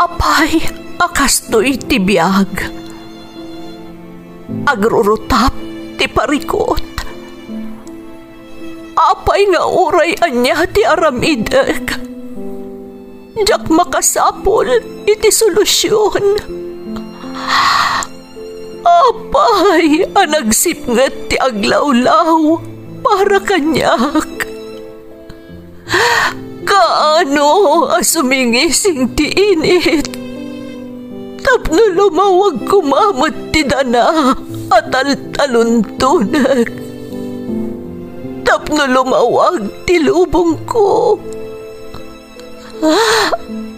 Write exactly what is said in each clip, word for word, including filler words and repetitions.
Apay a kastoy ti biag? Agrurutap ti parikut. Apay nga uray ania ti aramidek, diak makasapul iti solusion. Apay a nagsipnget ti aglawlaw para kaniak? Kaano a sumingising ti init tapno lumawag koma met ti dana a taltaluntonek, tapno lumawag ti lubongko?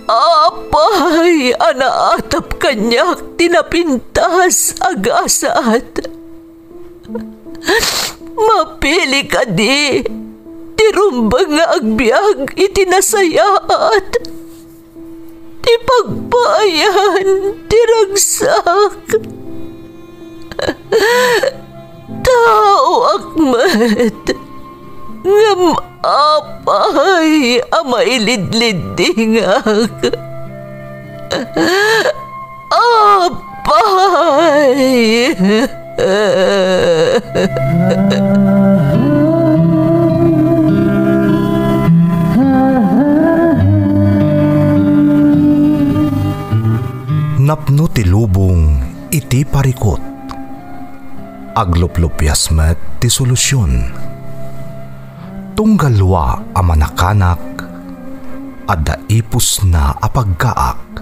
Apay a naatap kaniak ti napintas a gasat? Mapili kadi ti rumbeng nga agbiag iti nasayaat, ti pagpaayan ti ragsak? Taoak met, ngem apay a mailidliddingak? Apay! Napno ti lubong iti parikut. Agluplupias met ti solusion. Tunggal lua a manakanak, adda ipusna a paggaak.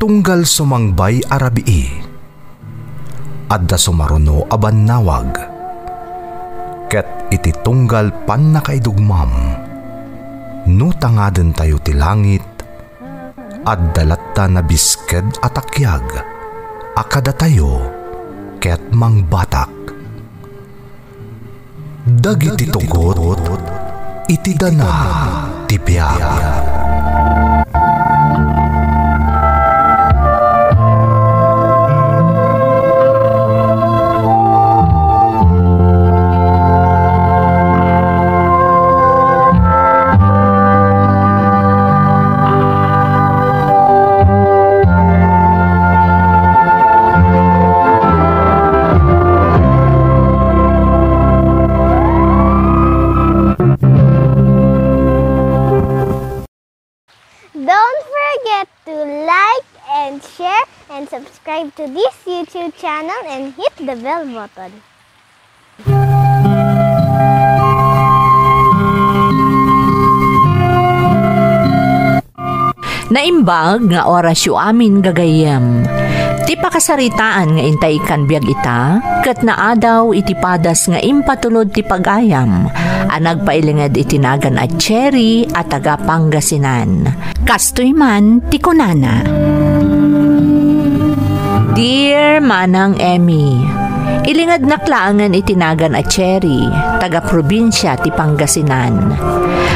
Tunggal sumangbay a rabii, adda sumaruno a bannawag. Ket iti tunggal pannakaidugmam, no tangadentayo ti langit, adda latta nabisked a takiag a kadatayo ket mangbatak. Dagiti tugot iti dana ti biag. Don't forget to like and share and subscribe to this YouTube channel and hit the bell button. Naimbag nga orasyo amin, gagayyem. Ti pakasaritaan nga intay ikkan biag ita, ket naadaw iti padas nga impatulod ti pagayam a nagpailinged iti nagan a Cherry a taga Pangasinan. Kastoy man ti kunana. Dear Manang Emmy, ilingednak laengen iti nagan a Cherry, taga probinsia ti Pangasinan.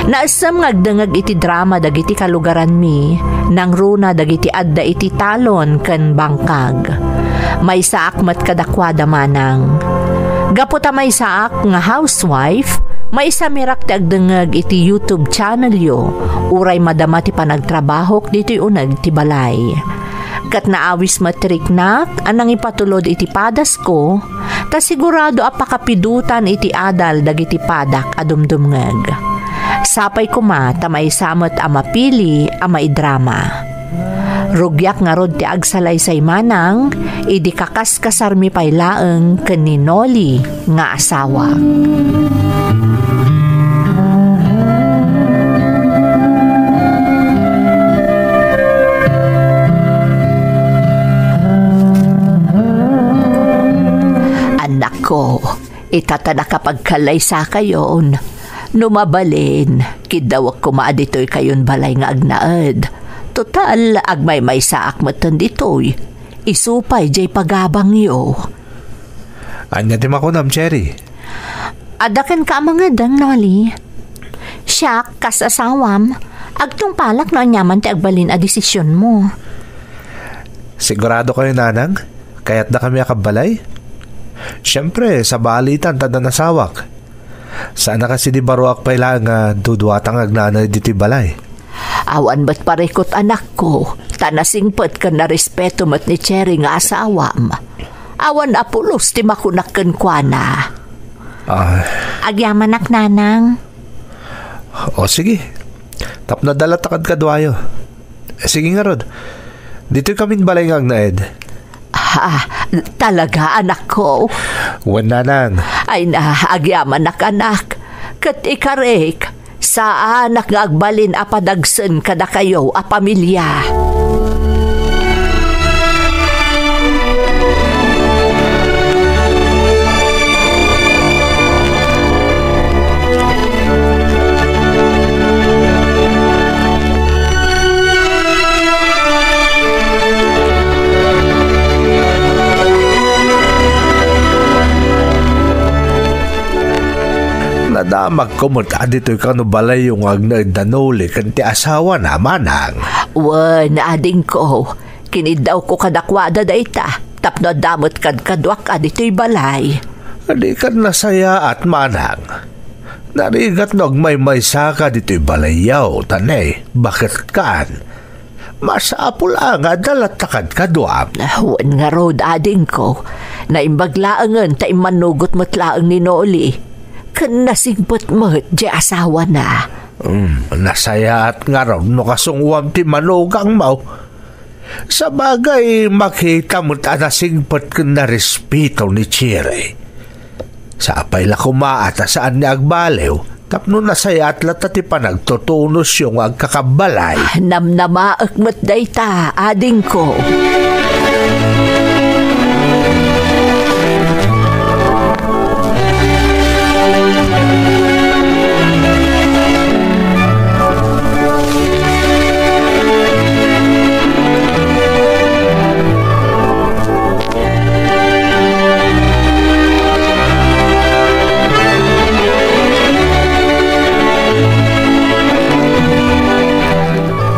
Naessem nga agdengngeg iti drama dagiti kalugaranmi, nangruna dagiti adda iti talon ken bangkag. Maysaak met kadakuada, Manang. Gapu ta maysaak nga housewife, maisamirak ti agdengngeg iti YouTube channelyo, uray madama ti panagtrabahok ditoy uneg ti balay. Ket naawis met ti riknak a nangipatulod iti padasko, ta sigurado a pakapidotan iti adal dagiti padak a dumdumngeg. Sapay koma ta maysa met a mapili a maidrama. Rugiak ngarud ti agsalaysay, Manang, idi kakaskasarmi pay laeng ken ni Noli nga asawak. Annakko, ita ta nakapagkalaysakayon. No mabalin, kiddawek koma a ditoykayon balay nga agnaed. Total, agmaymaysaak metten ditoy. Isu pay jay pagabangyo. Ania ti makunam, Cherry? Adda kenka a mangedeng, Noli. Siak, kas asawam, agtungpalak no aniaman ti agbalin a desisionmo. Sigurado kayo, Nanang? Kayatdakami a kabbalay? Siempre, sabalitan ta adda nasawak. Saan a kas idi baruak pay laeng nga duduata nga agnanaed ditoy balay. Awan met parikut, anakko, ta nasingpet ken narespeto met ni Cherry nga asawam. Awan a pulos ti makunak kenkuana. Ah. Agyamanak, nanang. O, sige. Tapno adda latta kadkaduayo. Sige ngarud. Ditoy kamin balay nga agnaed. Ha, talaga, anakko? Wen, nanang. Ay na, agyamanak, anak. Ket ikarik, saanak nga agbalin a padagsen kadakayo a pamilia. Nadamagko met a ditoy kano balayyo nga agnaed da Noli ken ti asawana, manang. Wen, adingko, kiniddawko kadakuada dayta, tapno adda met kadkaduak a ditoy balay. Dikan nasayaat, manang. Narigat no agmaymaysaka ditoy balayyo, ta ne, baket kan. Masapul a nga adda latta kadkaduam. Wen ngarud, adingko. Naimbag laengen ta immanugot met laeng ni Noli. Ken nasingpet met diay asawana. Hmm, nasayaat ngarud no kasungoam ti manugangmo. Sabagay, makita met a nasingpet ken narespeto ni Cherry. Sapay la koma a ta saanna nga agbaliw, tapno nasayaat latta ti panagtutunosyo nga agkakabbalay. Namnamaek met dayta, adingko.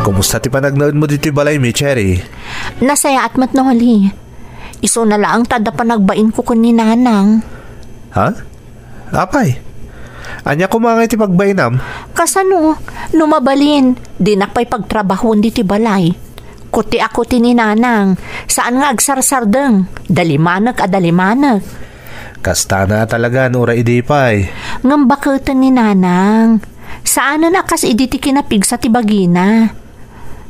Kumusta ti panagnaedmo ditoy balaymi, Cherry? Nasayaat met, Noli. Isuna laeng ta adda panagbainko ken ni Nanang. Ha? Apay, ania koma ngay ti pagbainam? Kasano? No mabalin, dinak pay pagtrabahoen ditoy balay. Kuti a kuti ni Nanang, saan nga agsarsardeng, dalimanek a dalimanek. Kastana talaga no uray idi pay. Ngem baketen ni Nanang. Saanen a kas idi ti kinapigsa ti bagina.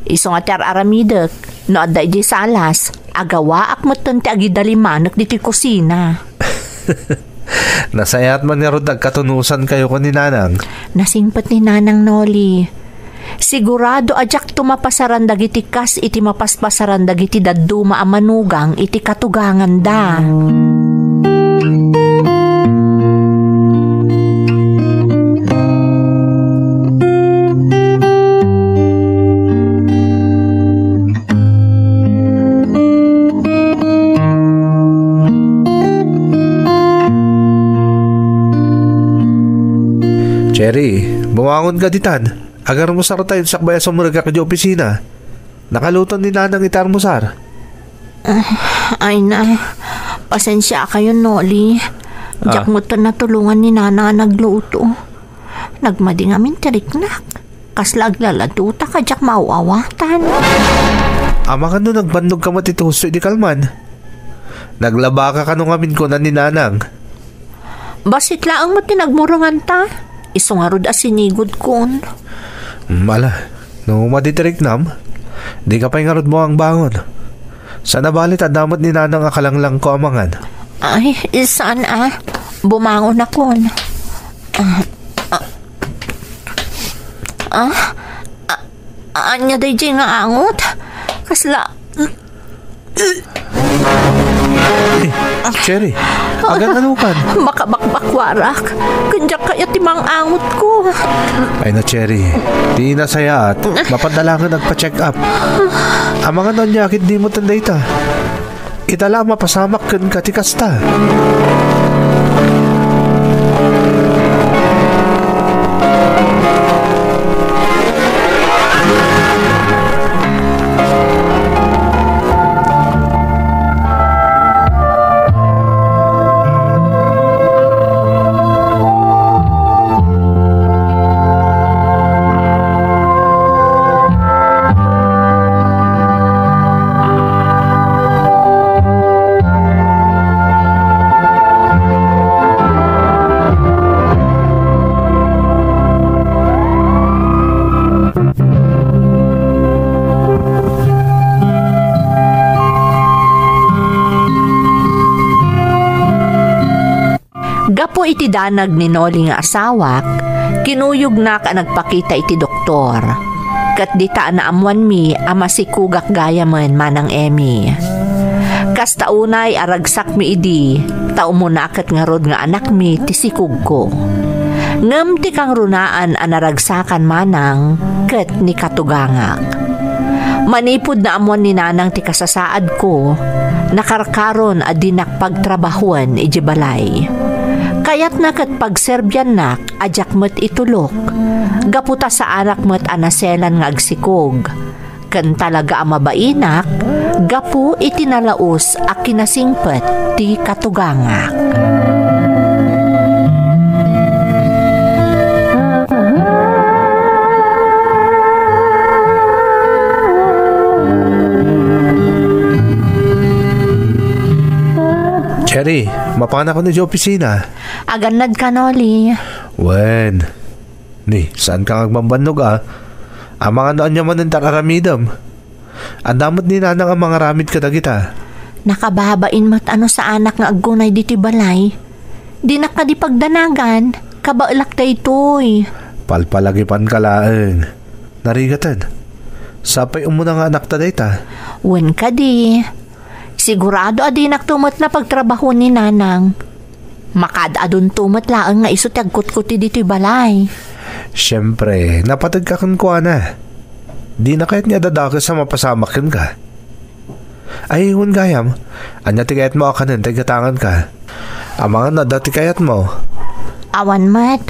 Isu nga ti ar-aramidek, no adda idiay salas, agawaak metten ti agidalimanek ditoy kusina. Nasayaat man ngarud agkatunosankayo ken ni Nanang. Nasingpet ni Nanang, Noli. Sigurado a diakto mapasaran dagiti kas iti mapaspasaran dagiti dadduma a manugang iti katuganganda. Cherry, bumangon ka ditan. Agarmusartayon sakbay a sumrekak idiay opisina. Nakaluto ni Nanang iti almusar. Ah, ay na, pasensiakayon, Noli. Diak Ah. met natulongan ni Nanang a nagluto. Nagmadi ngamin ti riknak. Kasla aglaladota ka diak maaw-awatan. Amangan no nagbannogka met iti husto idi kalman. Naglabaka kano ngamin, kuna ni Nanang. Bassit laeng met ti nagmurenganta. Isu ngarud a sinigudkon. Mm, ala, no madi ti riknam, dika pay ngarud bumangon. Saan a bale ta adda met ni Nanang a kalanglangko a mangan. Ay, saan a. Bumangonakon. Ah, ah, ah, ah, ania daydiay nga angot? Kasla, Cherry, agan-anokan? Makabakbakwarak. Ken diak kayat ti mang-angotko. Ay na, Cherry. Di nasayaat. Mapanda laengen agpa-check up. Amangan no ania ket dimo ten dayta. Ita la a mapasamak kenka ti kasta. Iti danag ni Noli nga asawak, kinuyognak a nagpakita iti doktor. Ket dita a naammoanmi a masikogak gayamen, Manang Emmy. Kasta unay a ragsakmi idi, ta umuna ket ngarud nga anakmi ti sikogko. Ngem ti kangrunaan a naragsakan manang ket ni katugangak. Manipud naammoan ni Nanang ti kasasaadko, nakarkaron a dinak pagtrabahoen idiay balay. Kayatna ket pagserbiannak a diak met itulok, gapu ta saanak met a naselan nga agsikog, ken talaga a mabainak gapu iti nalaus a kinasingpet ti katugangak. Cherry, mapanakon idiay opisina. Agannad ka, Noli. Wen. Ni, saan ka nga agbambannog, a? Amangan no ania manen ti ar-aramidem. Adda met ni Nanang a mangaramid kadagita. Nakababain met a no saanak nga aggunay ditoy balay. Dinak kadi pagdanagan, kabaelak daytoy. Palpalagipanka laeng. Narigaten. Sapay umuna nga anakta dayta. Wen kadi. Sigurado a dinakto met napagtrabahoen ni Nanang. Makaad-adunto met laeng nga isu ti agkutkuti ditoy balay. Siempre, napateg ka kenkuana. Dina kayat nga adadakes a mapasamak kenka. Ay, wen gayam, ania ti kayatmo a kanen ta igatanganka? Amangan no adda ti kayatmo. Awan met.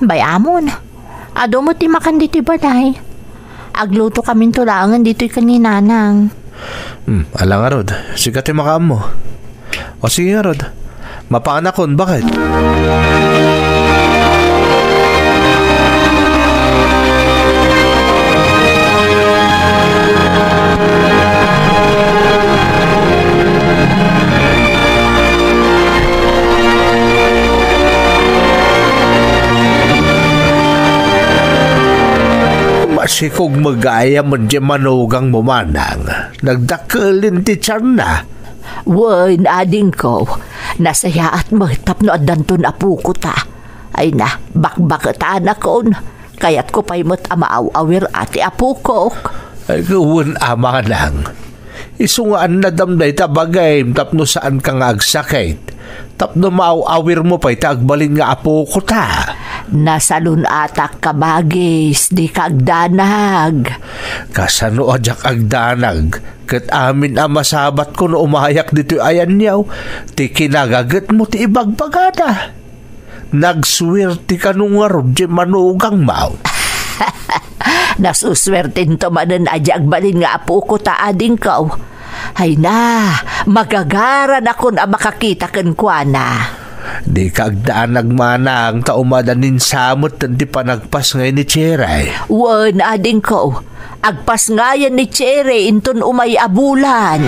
Bay-amon. Adu met ti makan ditoy balay. Aglutokaminto laengen ditoy ken ni Nanang. Hmm, ala ngarud, sika ti makaammo. O sige ngarud, mapaanakon, baket? Masikog met gayam diay manugangmo, manang. Nagdakkel ti tiarna. Wen, adingko, nasayaat met tapno addanton apokota. Ay na, bakbaketanakon. Kayatko pay met a maaw-awir a ti apokok. Ay, wen a manang. Isu nga annadam dayta bagim tapno saanka nga agsakit. Tapno maaw-awirmo pay ta agbalin nga apokota. Nasalun-atak, kabagis, dika agdanag. Kasano a diak agdanag? Ket amin a masabatko no umayak ditoy ayanyaw, ti kinagagetmo ti ibagbagada. Nagsuerte kano ngarud diay manugangmo. Nasuswertento manen a diay agbalin nga apokota, adingko. Ay na, magagaranakon a makakita kenkuana. Dika agdanag, manang, ta umadanin sa met ti panagpasngay ni Cherry. Wen, adingko. Agpasngayen ni Cherry inton umay a bulan.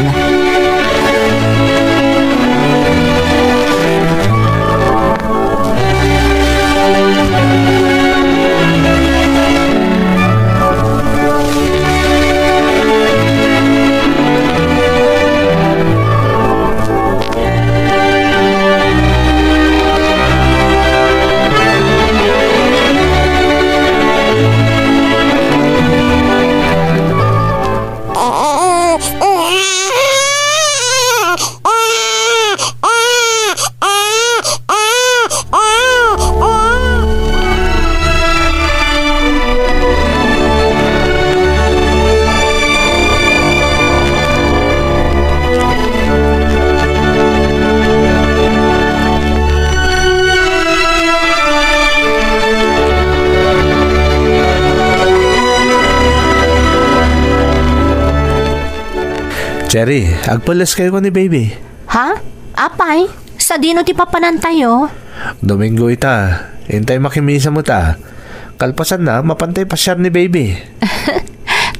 Cherry, agpelleskayo ni baby. Ha? Apay, sadino ti papanantayo? Domingo ita. Intay makimisa met a. Kalpasanna, mapantay pasiar ni baby.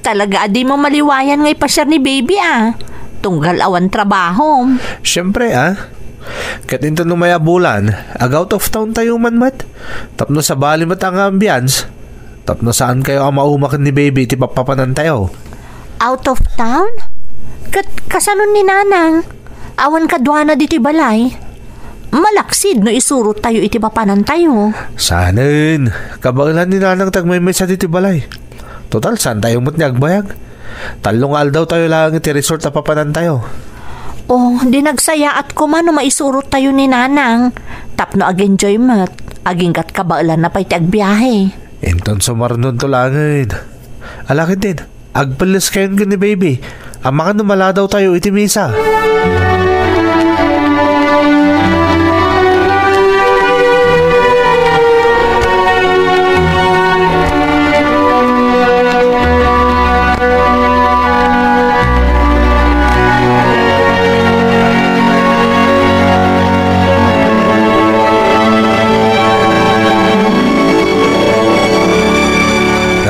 Talaga a dimo maliwayan nga ipasiar ni baby a. Tunggal awan trabahom. Siyempre a. Ket inton umay a bulan, ag-out of town tayo man met. Tapno sabali met a nga ambience. Tapno saankayo a mauma ken ni baby iti papapanantayo. Out of town? Ket kasano ni Nanang? Awan kaduana ditoy balay? malaksid no isurottayo iti papanantayo. Saanen, kabaelan ni Nanang ti agmaymaysa ditoy balay. Total, saantayo met ni agbayag. Tallo nga aldawtayo laeng iti resort a papanantayo. Oh, di nagsayaat koma no maisurottayo ni Nanang. Tapno ag-enjoy met, agingga't kabaelanna pay ti agbiahe. Inton sumarnonto laengen. Ala ketdin, agpelleskayon ken ni Baby. Amangan no maladawtayo iti misa.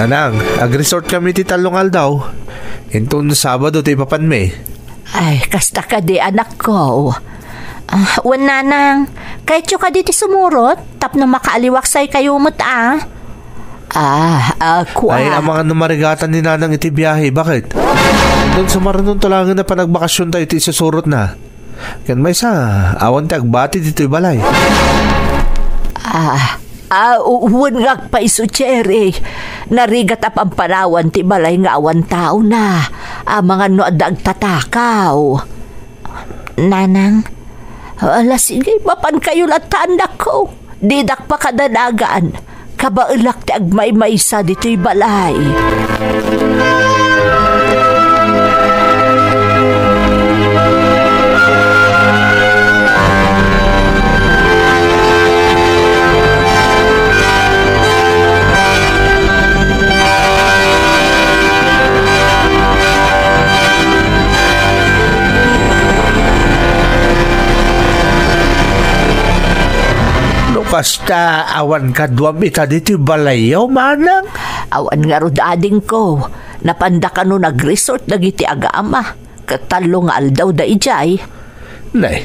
Nanang, agresort kami ti tallo nga aldaw. Inton Sabado ti ipapanmi. Ay, kasta kadi, anakko. Ah, wen, Nanang, kayatyo kadi ti sumurot tapno makaaliwaksaykayo met a? Ah, ah, kua. Ay, amangan no marigatan ni Nanang iti biahe, baket? Inton sumarnonto laengen a panagbakasiontayo ti isusurotna. Ken maysa, awan ti agbati ditoy balay. Ah, ah, u-, wen nga agpayso, Cherry. Narigat a pampanawan ti balay nga awan taona. Amangan no adda agtatakaw. Nanang, ala, sige, mapankayo latta, anakko. Didak pakadanagan. Kabaelak ti agmaymaysa ditoy balay. No kasta, awan kaduam ita ditoy balayyo, manang? Awan ngarud, adingko. Napanda kano nagresort dagiti agama. Ket tallo nga aldawda idiay. Nay,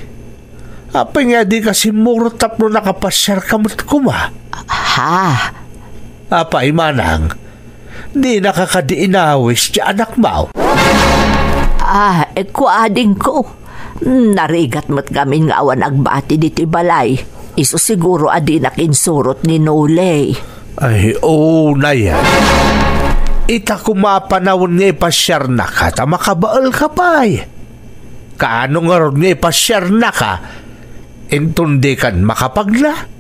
apay nga dika simmurot tapno nakapasiarka met koma? Ha? Apay, manang, dinaka kadi inawis ti anakmo? Ah, eh, kua, adingko. Narigat met ngamin nga awan agbati ditoy balay. Isu siguro a dinak insurot ni Nolay. Ay, unay. Ita koma a panawen nga ipasiarnaka ta makabaelka pay. Kaano ngarud nga ipasiarnaka? Inton dikan makapagna?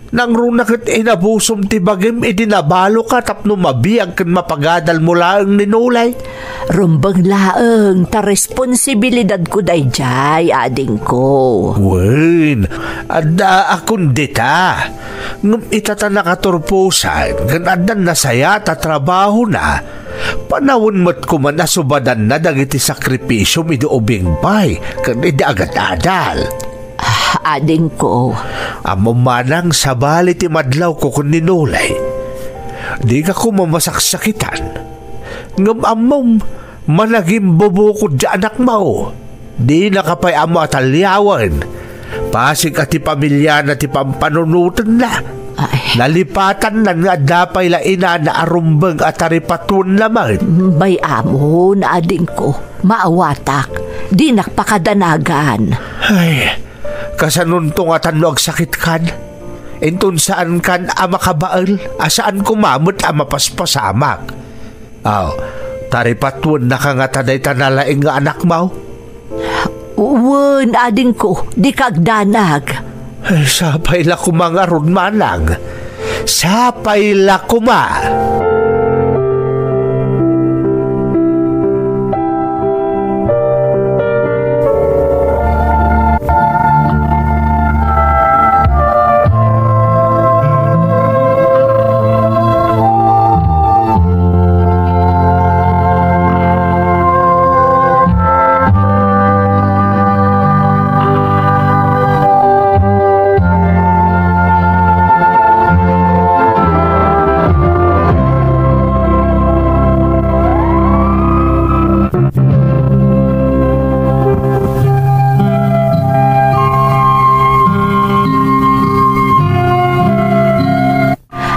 Nangruna ket inabusom ti bagim idi nabaloka tapno mabiag ken mapagadalmo laeng ni Nolay. Rumbeng laeng ta responsibilidadko daydiay, adingko. Wen, adda a kun dita. Ngem ita ta nakaturposan ken addan nasayaat a trabahona, panawen met koma a subadanna dagiti sakripisiom idi ubing pay ken idi agad-adal. Ah, adingko. Ammom manang sabali ti madlawko ken ni Nolay. Dika koma masaksakitan. Ngem ammom, managimbubukod ti anakmo. Dinaka pay ammo a taliawen. Pasig a ti pamiliana ti pampanunotenna. Ay. Nalipatanna nga adda pay la inana a rumbeng a taripatuenna met. Bay-amon, adingko. Maawatak. Dinak pakadanagan. Ay, kasanonto ngatan no agsakitkan? Inton saankan a makabael, a saan koma met a mapaspasamak. Aw, taripatuennaka ngata dayta nalaing nga anakmo? Wen, adingko, dika agdanag. Ay, sapay la koma ngarud, manang. Sapay la koma.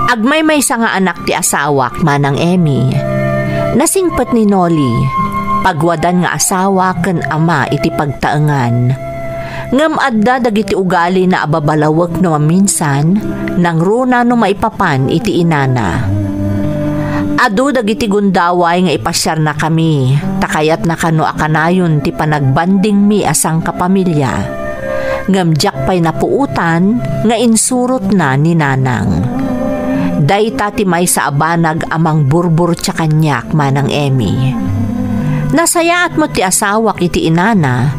Agmaymaysa nga anak ti asawak, Manang Emmy. Nasingpet ni Noli, pagwadan nga asawa ken ama iti pagtaengan. Ngem adda dagiti ugalina a babalawek no maminsan, nangruna no maipapan iti inana. Adu dagiti gundaway nga ipasiarnakami, ta kayatna kano a kanayon ti panagbandingmi a sangkapamilya. Ngem diak pay napuotan nga insurotna ni Nanang. Dayta ti maysa a banag a mangburburtia kaniak, Manang Emmy. Nasayaat met ti asawak iti inana,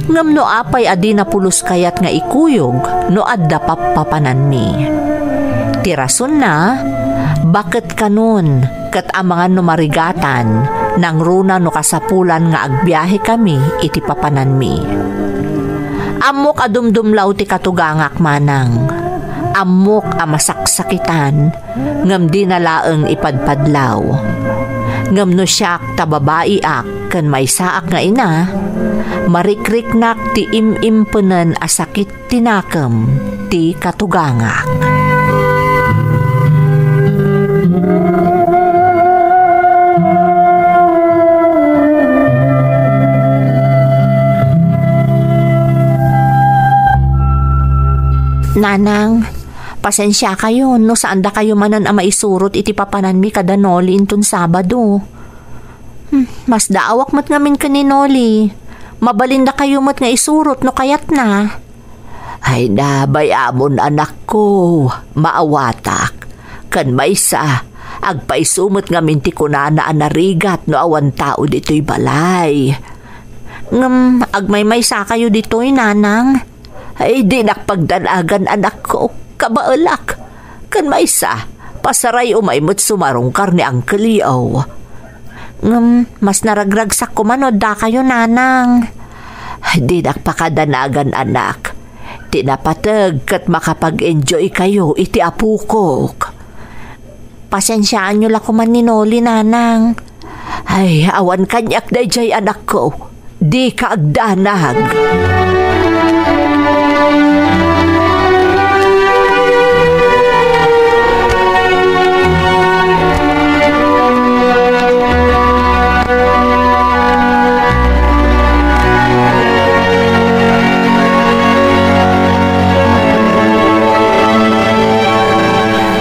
ngem no apay a dina pulos kayat nga ikuyog no adda pappapananmi. Ti rasonna, baket kanon, ket amangan no marigatan, nangruna no kasapulan nga agbiahekami iti papananmi. Ammok a dumdumlaw ti katugangak, Manang. Ammok a masaksakitan, ngem dina laeng ipadpadlaw. Ngem no siak ta babaiak ken maysaak nga ina, marikriknak ti im-impenen a sakit ti nakem ti katugangak. Nanang, pasensiakayo no saandakayo manen a maisurot iti papananmi kada Noli inton Sabado. Hmm, masdaawak met ngamin ken ni Noli. Mabalindakayo met nga isurot no kayatna. Ay, bay-amon, anakko, maawatak. Ken maysa, agpaiso met ngamin ti kunana a narigat no awan tao ditoy balay. Ngem agmaymaysakayo ditoy, Nanang. Ay, dinak pagdanagan, anakko. Kabaelak. Ken maysa, pasaray umay met sumarungkar ni Uncle Leo. Ngem, mas naragragsak koma no addakayo, Nanang. Ay, dinak pakadanagan, anak. Ti napateg ket makapag-enjoykayo iti apokok. Pasensiaanyo la koman ni Noli, Nanang. Ay, awan kaniak daydiay, anakko. Dika agdanag.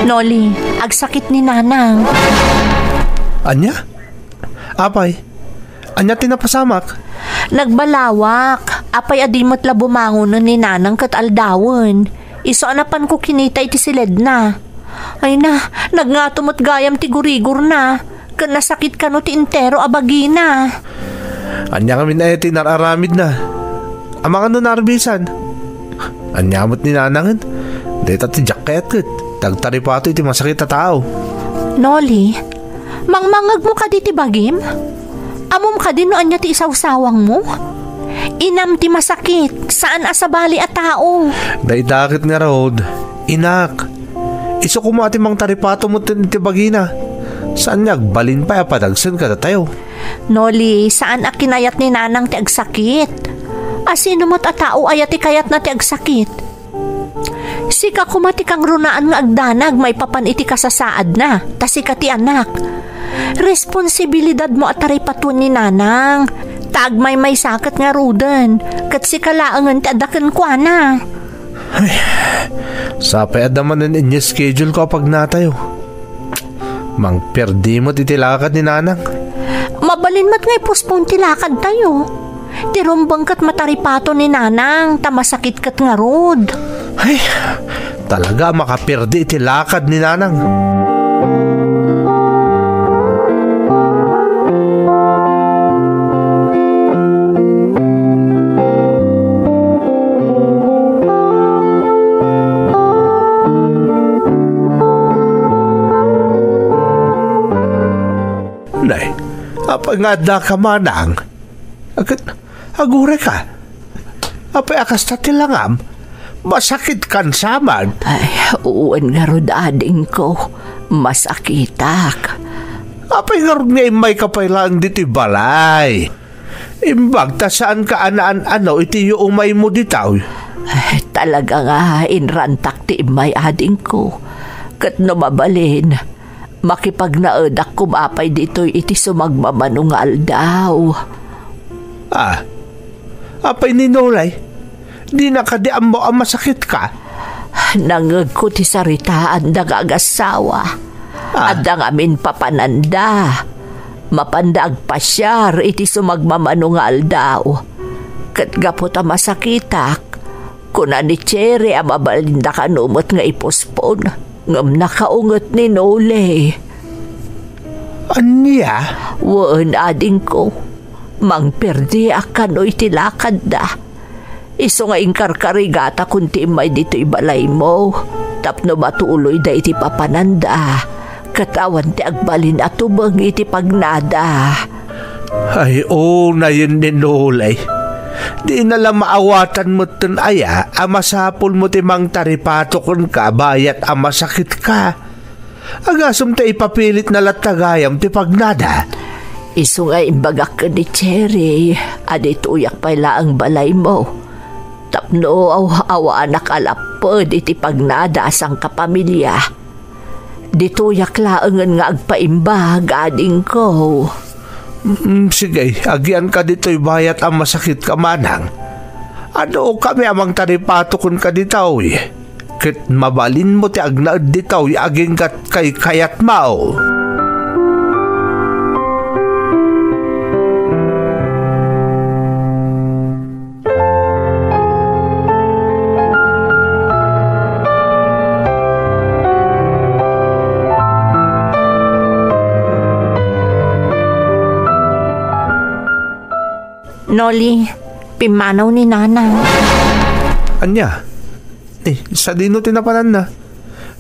Noli, agsakit ni Nanang. Ania? Apay, ania ti napasamak? Nagbalawak. Apay a di met la bumangonen ni Nanang ket aldawen. Isu a napanko kinita iti siledna. Ay na, nagngato met gayam ti gurigorna. Ken nasakit kano ti entero a bagina. Ania ngamin aya ti nar-aramidna? Amangan no naarbisan. Ania met ni Nanangen? Dayta ti diak kayat ket ti agtaripato iti masakit a tao. Noli, mangmangngegmo kadi ti bagim? Ammom kadi no ania ti isawsawangmo? Inam ti masakit, saan a sabali a tao. Dayta ket ngarud, inak. Isu koma ti mangtaripato met iti bagina. Saan nga agbalin pay a padagsen kadatayo. Noli, saan a kinayat ni Nanang ti agsakit. A sino met a tao aya ti kayatna ti agsakit? Sika koma ti kangrunaan nga agdanag maipapan iti kasasaadna, ta sika ti anak. Responsibilidadmo a taripaton ni Nanang. Ta agmaymaysa ket ngaruden, ket sika laengen ti adda kenkuana. Ay, sapay adda manen inya-schedule-ko a pagnatayo. Mangperdi met iti lakad ni Nanang. Mabalin met nga i-postpone ti lakadtayo. Ti rumbeng ket mataripato ni Nanang ta masakit ket ngarud. Ay, talaga a makaperdi iti lakad ni Nanang. Nay, apay nga addaka manang? Ket agurayka. Apay a kasta ti langam? Masakitkan saman. Ay, wen ngarud, adingko. Masakitak. Apay ngarud nga immayka pay laeng ditoy balay? Imbag ta saanka a naan-ano iti yuumaymo ditoy. Ay, talaga nga inrantak ti immay, adingko. Ket no mabalin, makipagnaedak koma pay ditoy iti sumagmamano nga aldaw. Ah, apay ni Noli? Dina kadi ammo a masakitka? Nangngegko ti saritaanda nga agassawa. Ah. Adda ngamin papananda. Mapanda agpasiar iti sumagmamano nga aldaw. Ket gapu ta masakitak, kuna ni Cherry a mabalinda kano met nga ipospon, ngem nakaunget ni Noli. Ania? Wen, adingko, mangperdiak kano iti lakadda. Isu nga inkarkarigatakon ti immay ditoy balaymo tapno matuloyda iti papananda, ket awan ti agbalin a tubeng iti pagnada. Ay, unayen ni Noli. Dina la maawatan metten aya a masapulmo ti mangtaripato kenka bayat a masakitka. Agasem ta ipapilitna latta gayam ti pagnada. Isu nga imbagak ken ni Cherry a ditoyak pay laeng balaymo tapno aw-, awanak a lapped iti pagnada a sangkapamilya. Ditoyak laengen nga agpaimbag, adingko. Mm, sige, agianka ditoy bayat a masakitka, manang. Adukami a mangtaripato kenka ditoy. Ket mabalinmo ti agnaed ditoy agingga kaykayatmo. Noli, pimmanaw ni Nanang. Ania? Eh, sadino ti napananna?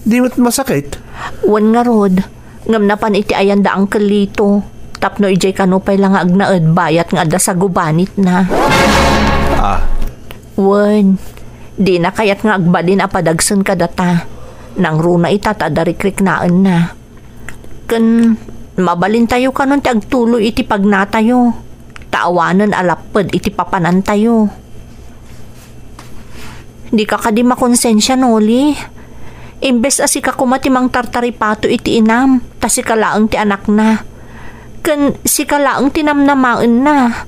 Di met masakit? Wen ngarud, ngem napan iti ayan da Uncle Lito. Tapno idiay kano pay la nga agnaed bayat nga adda sagubanitna. Ah. Wen, dina kayat nga agbalin a padagsen kadata. Nangruna ita ta adda rikriknaenna. Ken mabalintayo kanon ti agtuloy iti pagnatayo, ta awanen a lapped iti papanantayo. Dika kadi makonsensia, Noli? Imbes a sika koma ti mangtartaripato iti inam, ta sika laeng ti anakna. Ken sika laeng ti namnamaenna.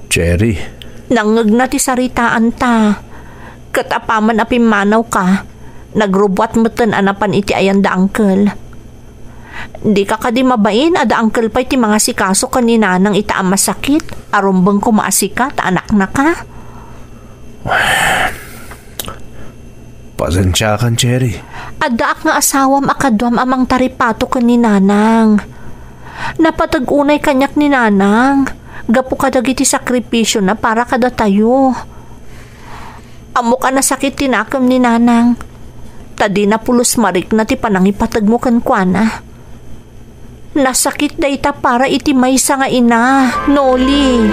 Cherry. Nangngegna ti saritaanta. Ket apaman a pimmanawka, nagrubbuat metten a napan iti ayan da Uncle. Dika kadi mabain a da Uncle pay ti mangasikaso ken ni Nanang ita a masakit a rumbeng koma a sika ta anaknaka? Pasensiakan, Cherry. Addaak nga asawam a kaduam a mangtaripato ken ni Nanang. Napateg unay kaniak ni Nanang gapu kadagiti sakripisiona para kadatayo. Ammok a nasakit ti nakem ni Nanang, ta dina pulos marikna ti panangipategmo kenkuana. Nasakit dayta para iti maysa nga ina, Noli.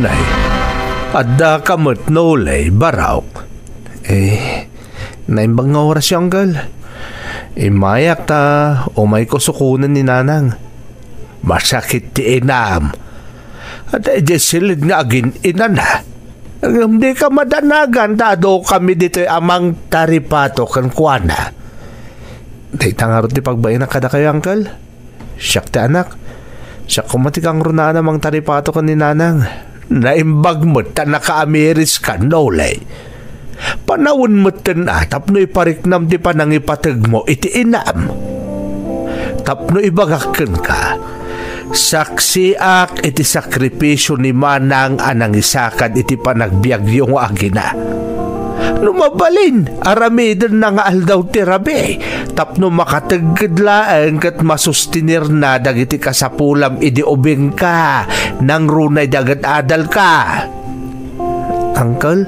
Nay, adda ka met, Noli, Barok. Eh, naimbag nga oras, Uncle. Immayak ta umayko sukonen ni Nanang. Masakit ti inam. Adda idiay siled nga agin-inana. Ngem dika madanagan ta adukami ditoy a mangtaripato kenkuana. Dayta ngarud ti pagbainak kadakayo, Uncle. Siak ti anak. Siak koma ti kangrunaan a mangtaripato ken ni Nanang. Naimbag met ta nakaamiris ka, Noli. Panawen metten a tapno ipariknam ti panangipategmo iti inam. Tapno ibagak kenka, saksiak iti sakripisio ni Manang a nangisakad iti panagbiagyo nga agina. No mabalin, aramidenna nga aldaw ti rabii tapno makategged laeng ket masustenirna dagiti kasapulam idi ubingka, nangruna idi agad-adalka. Uncle,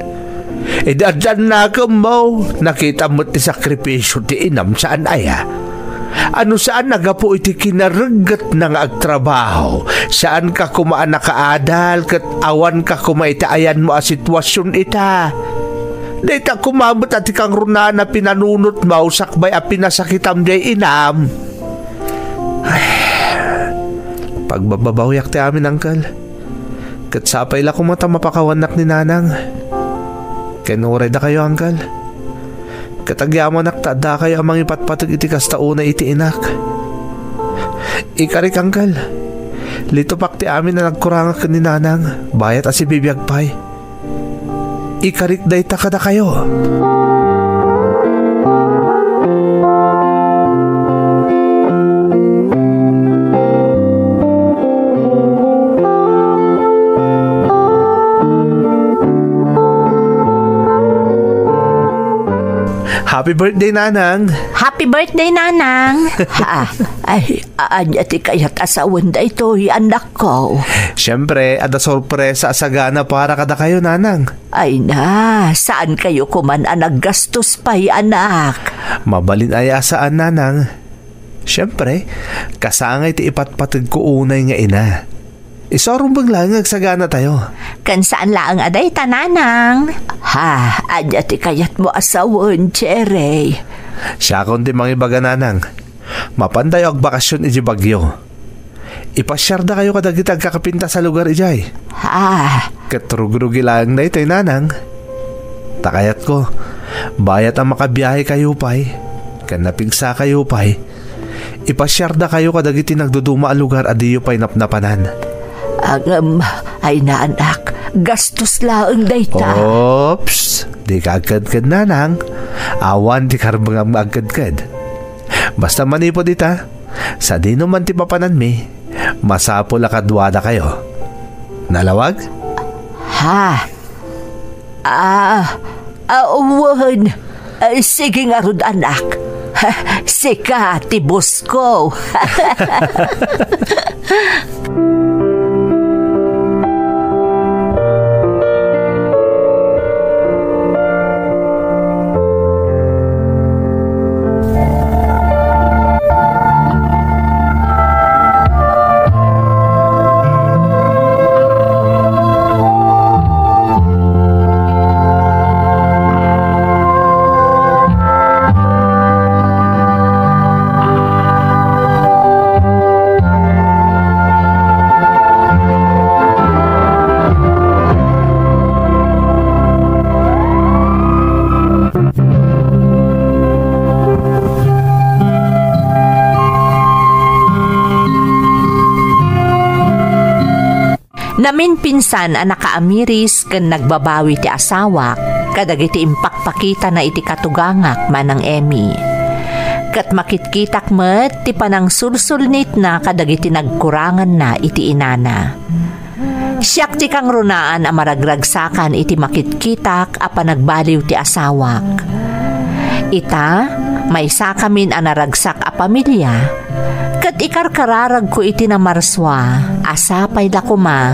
idi addan nakemmo, nakitam met ti sakripisio ti inam, saan aya? Ano saan a gapu iti kinareggetna nga agtrabaho, saanka koma a nakaadal ket awanka koma iti ayanmo a situasion ita. Dayta koma met a ti kangrunaan a pinanunotmo sakbay a pinasakitam diay inam. Ay, pagbababawiak ti amin, Uncle. Ket sapay la koma ta mapakawannak ni Nanang. Ken uray dakayo, Uncle. Ket agyamanak ta addakayo a mangipatpateg iti kasta unay iti inak. Ikarik, Uncle. Litupak ti amin a nagkurangak ken ni Nanang, bayat a sibibiag pay. Ikarik dayta kadakayo. Happy birthday, Nanang! Happy birthday, Nanang! Ah, ay, ania ti kayat a sawen daytoy, anakko? Siyempre, adda sorpresa a sagana para kadakayo, Nanang. Ay na, saan kayo kuman a naggastos pay, anak? Mabalin aya a saan, Nanang. Siyempre, kasangay ti ipatpategko unay nga ina. Isurumbeng laeng nga agsagana tayo. Ken saan laeng a dayta, Nanang? Ha, ania ti kayatmo a sawen, Jerry? Siakon ti mangibaga, Nanang. Mapantayo agbakasyon iti Baguio. Ipasiardakayo kadagiti agkakapintas a lugar idiay. Ah. Ket rugrugi laeng daytoy, Nanang. Ta kayatko, bayat a makabiahekayo pay, ken napigsakayo pay, ipasiardakayo kadagiti nagduduma a lugar a diyo pay napnapanan. Ngem, ay na, anak, gastos laeng dayta. Oops, dika agkedked, Nanang. Awan ti karbengam nga agkedked. Basta manipud ita, sadino man ti papananmi, masapul a kaduadakayo. Nalawag? Ha? Ah, ah, wen. Ah, sige ngarud, anak. Sika ti boss ko. Naminpinsan a nakaamiris ken nagbabawi ti asawak kadagiti impakpakitana iti katugangak, Manang Emmy. Ket makitkitak met ti panangsulsulnitna kadagiti nagkuranganna iti inana. Siak ti kangrunaan a maragragsakan iti makitkitak a panagbaliw ti asawak. Ita, maysakamin a naragsak a pamilia, ket ikarkararagko iti namarsua a sapay da koma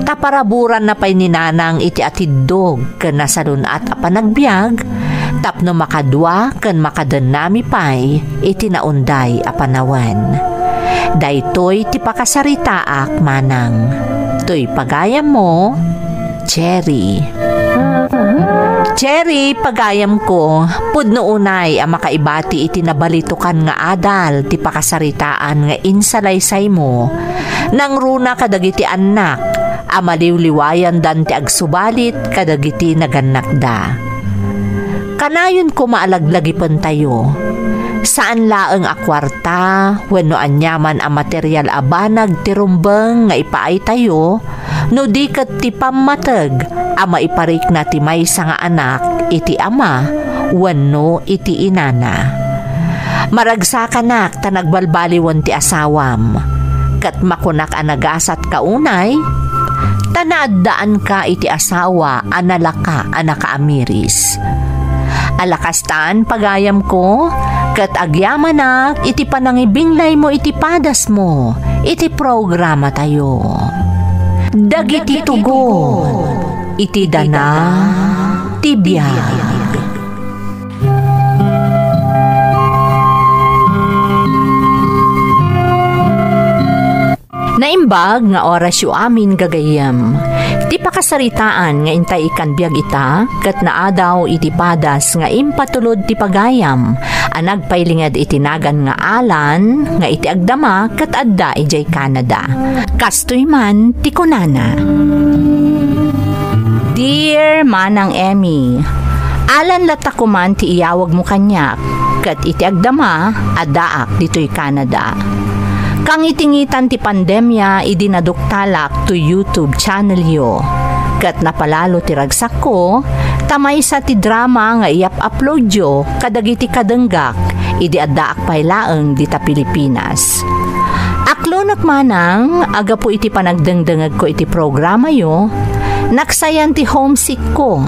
ta paraburanna pay ni Nanang iti atiddog ken nasalun-at a panagbiag tapno makadua ken makadennami pay iti naunday a panawen. Daytoy ti pakasaritaak, Manang. Toy pagayammo, Cherry. Cherry, pagayamko, pudno unay a makaibati iti nabalitokan nga adal ti pakasaritaan nga insalaysaymo, nangruna kadagiti annak a maliwliwayandan ti agsubalit kadagiti nagannakda. Kanayon koma a laglagipentayo. Saan laeng a kuarta wenno aniaman a material a banag ti rumbeng nga ipaaytayo, no di ket ti pammateg a maiparikna ti maysa nga anak iti ama wenno iti inana. Maragsakanak ta nagbalbaliwen ti asawam, ket makunak a nagasatka unay, ta naaddaanka iti asawa a nalaka a nakaamiris. Alakastan, pagayamko, ket agyamanak iti panangibinglaymo iti padasmo iti programatayo. Dagiti tugon iti dana ti biag. Naimbag nga orasyo amin, gagayyem. Ti pakasaritaan nga intay ikkan biag ita, ket naadaw iti padas nga impatulod ti pagayam, a nagpailinged iti nagan nga Alan, nga iti agdama ket adda idiay Canada. Kastoy man ti kunana. Dear Manang Emmy, Alan latta koman ti iyawagmo kaniak, ket iti agdama, addaak ditoy Canada. Kangitingitan ti pandemia idi naduktalak to YouTube channelyo, ket napalalo ti ragsakko, ta maysa ti drama nga iyap-uploadyo kadagiti kadenggak idi addaak pay laeng dita Pilipinas. Aklonek manang, a gapu iti panagdengdengegko iti programayo, naksayan ti homesickko.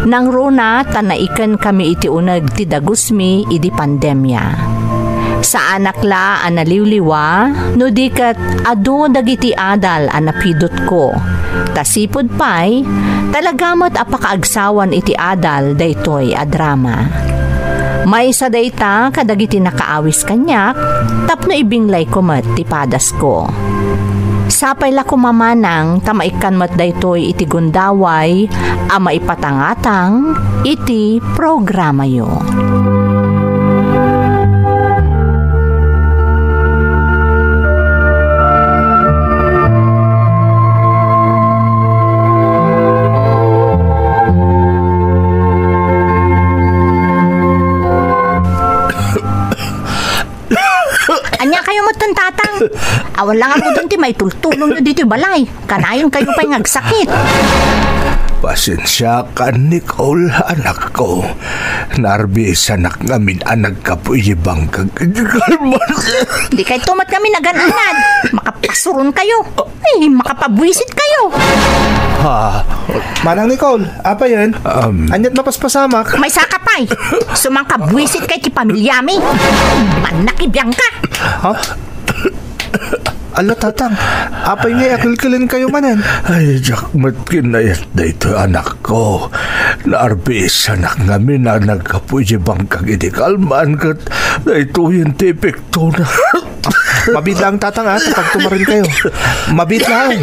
Nangruna ta naikenkami iti uneg ti dagusmi idi pandemia. Saanak la a naliwliwa no di ket adu dagiti adal a napidutko. Ta sipud pay, talaga met a pakaagsawan iti adal daytoy a drama. Maysa dayta kadagiti nakaawis kaniak tapno ibinglayko met ti padasko. Sapay la koma manang ta maikkan met daytoy iti gundaway a maipatangatang iti programayo. Ania kayo met ken tatang? Awan lang ako dun ti maitultulongyo ditoy balay. Kanayon kayo pay nga agsakit. Pasensiakan, Nicole, anakko. Narbisanak ngamin a nagkapuy ti bangkag iti kalman. Di kay tumat ngamin agan-anad. Makapasuron kayo. Ay, makapabuisit kayo. Ha? Manang Nicole, apa yun? Um, Anyat mapaspasamak? May saka pay. Sumangkabuisit kay ti pamilyami. Manakibiyang ka. Ha? Ala, tatang, apay ngay akilkilen kayo manen? Ay, diak met kinayat daytoy, anakko. Naarbisanak ngamin a nagkapuy ti bangkag iti kalman ket daytoyen ti epektona. Mabiit lang, tatang, ah, ta pagtumarin kayo. Mabiit lang.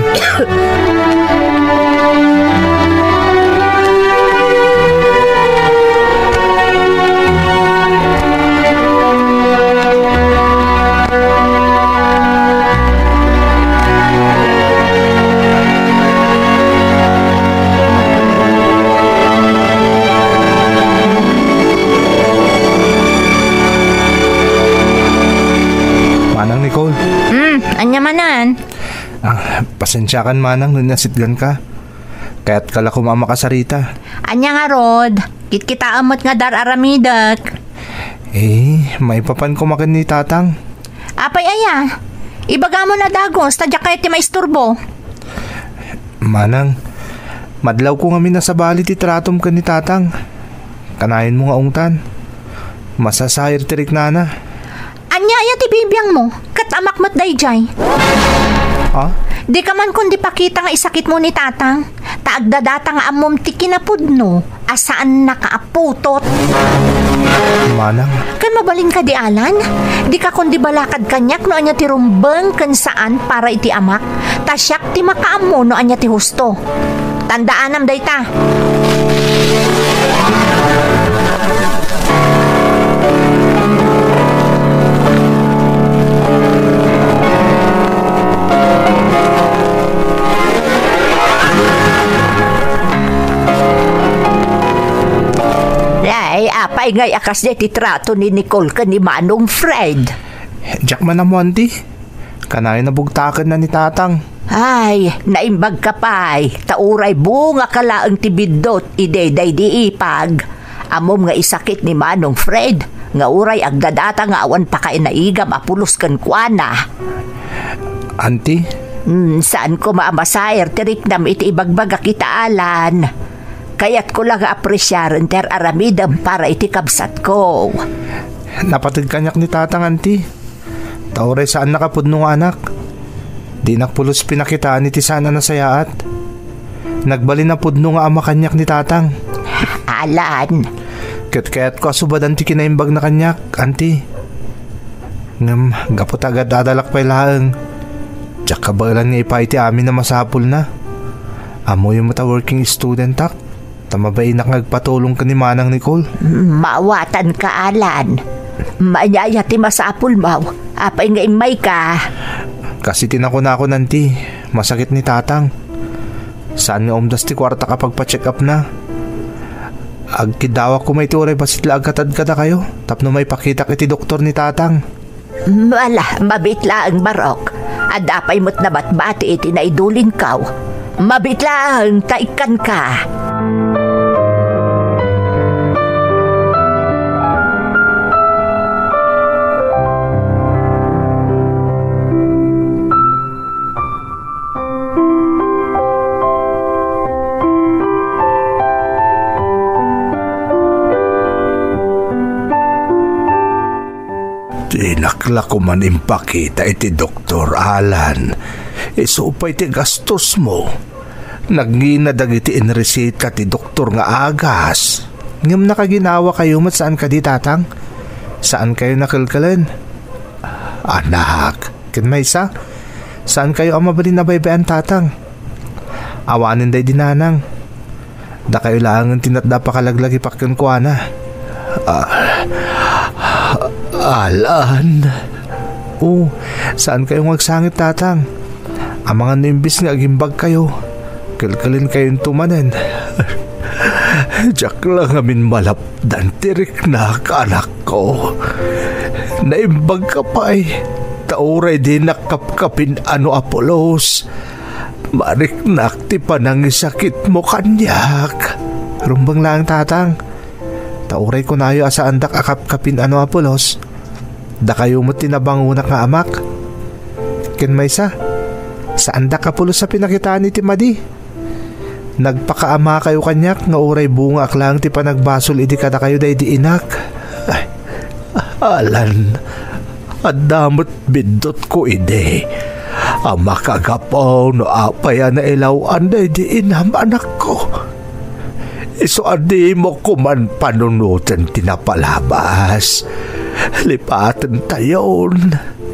Manang Nicole. Hmm, anya manen? Ah, pasensiakan manang no nasitgan ka. Kayatka la koma a makasarita. Anya ngarud? Kitkitaem met nga dar-aramidek. Eh, maipapan koma ken ni tatang. Apay aya? Ibagam a dagus, ta diak kayat ti maisturbo. Manang, madlawko ngamin a sabali ti tratom ken ni tatang. Kanayon mo nga ungtan. Masasair ti riknana. Ania aya ti bibiangmo? Ket amak met daydiay. Ha? Dika man kundi pakita nga isakitmo ni tatang. Ta agdadata nga ammom ti kinapudno a saannaka a putot. Manang. Ken mabalinka di Alan? Dika kundi balakad kaniak no ania ti rumbeng ken saan para iti amak. Ta siak ti makaammo no ania ti husto. Tandaanam dayta. Ay, apay ngay a kasdiay ti trato ni Nicole ken ni Manong Fred? Diak man ammo, anti. Kanayon a bugtakenna ni tatang. Ay, naimbag ka pay, ta uray bunga ka laeng ti biddut idi daydi ipag. Ammom nga isakit ni Manong Fred, nga uray agdadata nga awan pakainaigam a pulos kenkuana. Anti? Hmm, saan koma a masair ti riknam iti ibagbagak ita, Alan. Kayatko la nga apresiaren ti ar-aramidem para iti kabsatko. Napateg kaniak ni tatang, anti. Ta uray saannak a pudno nga anak. Dinak pulos pinakitaan iti saan a nasayaat. Nagbalin a pudno nga ama kaniak ni tatang. Alan. Ket kayatko a subadan ti kinaimbagna kaniak, anti. Ngem gapu ta agad-adalak pay laeng, Diak kabaelan nga ipaay ti amin a masapulna. Ammoyo met a working studentak, ta mabainak nga agpatulong ken ni Manang Nicole. Maawatanka, Alan. Mayat ti masapulmo. Apay nga immayka? Kas iti nakunakon, Auntie, masakit ni Tatang. Saan nga umdas ti kuartak a pagpa-check-upna. Agkiddawakon met iti uray bassit la agkatad kadakayo tapno maipakitak iti doktor ni Tatang. Ala, mabiit laeng, barok. Adda pay met nabatbati iti naidulinko. Mabiit laeng ta ikkanka. Dinak la koman impakita iti doktor, Alan. Isu pay ti gastos mo. Nagngina dagiti inresita ti doktor nga agas. Ngem nakaginawakayo met saan kadi, Tatang? Saan kayo nakelkelen? Anak, ken maysa, saan kayo a mabalin a baybay-an, Tatang? Awanen daydi nanang. Dakayo laengen ti natda a pakalaglagipak kenkuana. Ah, Alan. Oh, saan kayo nga agsangit, Tatang? Amangan no imbes nga agimbag kayo, kelkelen kayonto manen. Diak la ngamin malapdan ti riknak, anakko. Naimbagka pay, ta uray dinak kapkapin-ano a pulos, mariknak ti panangisakitmo kaniak. Rumbeng laeng, Tatang. Ta uray kunayo a saandak a kapkapin-ano a pulos, dakayo met ti nabangonak nga amak. Ken maysa, saandak a pulos a pinakitaan iti madi. Nagpakaamakayo kaniak nga uray bungaak laeng ti panagbasol idi kadakayo daydi inak. Ay, Alan, adda met biddutko idi a makagapu no apay a nailaw-an daydi inam, anakko. Isu a dimo koman panunoten ti napalabas. Lipatentayon.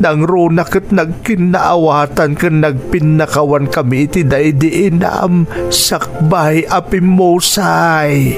Nangruna ket nagkinnaawatan ken nagpinnakawankami iti daydi inam sakbay a pimmusay.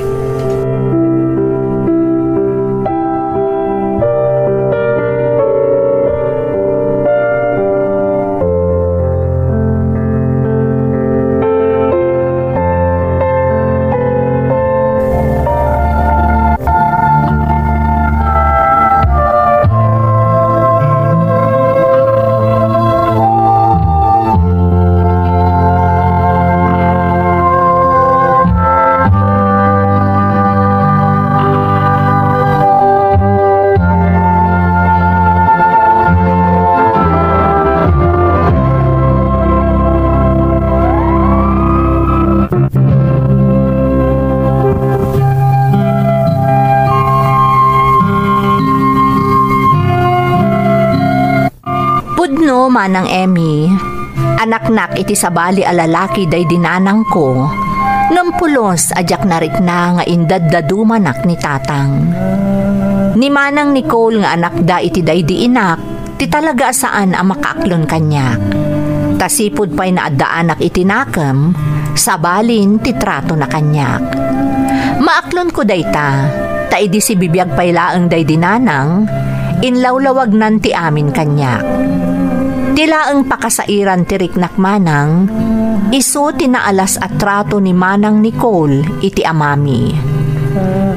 Pudno, Manang Emmy, anaknak iti sabali a lalaki daydi nanangko, ngem pulos a diak narikna nga indaddadumanak ni Tatang. Ni Manang Nicole nga anakda iti daydi inak, ti talaga a saan a makaaklon kaniak. Ta sipud pay naaddaanak iti nakem, sabalin ti tratona kaniak. Maaklonko dayta, ta idi sibibiag pay laeng daydi nanang, inlawlawagnan ti amin kaniak. Ti laeng pakasairan ti riknak manang, isu ti naalas a trato ni Manang Nicole iti amami.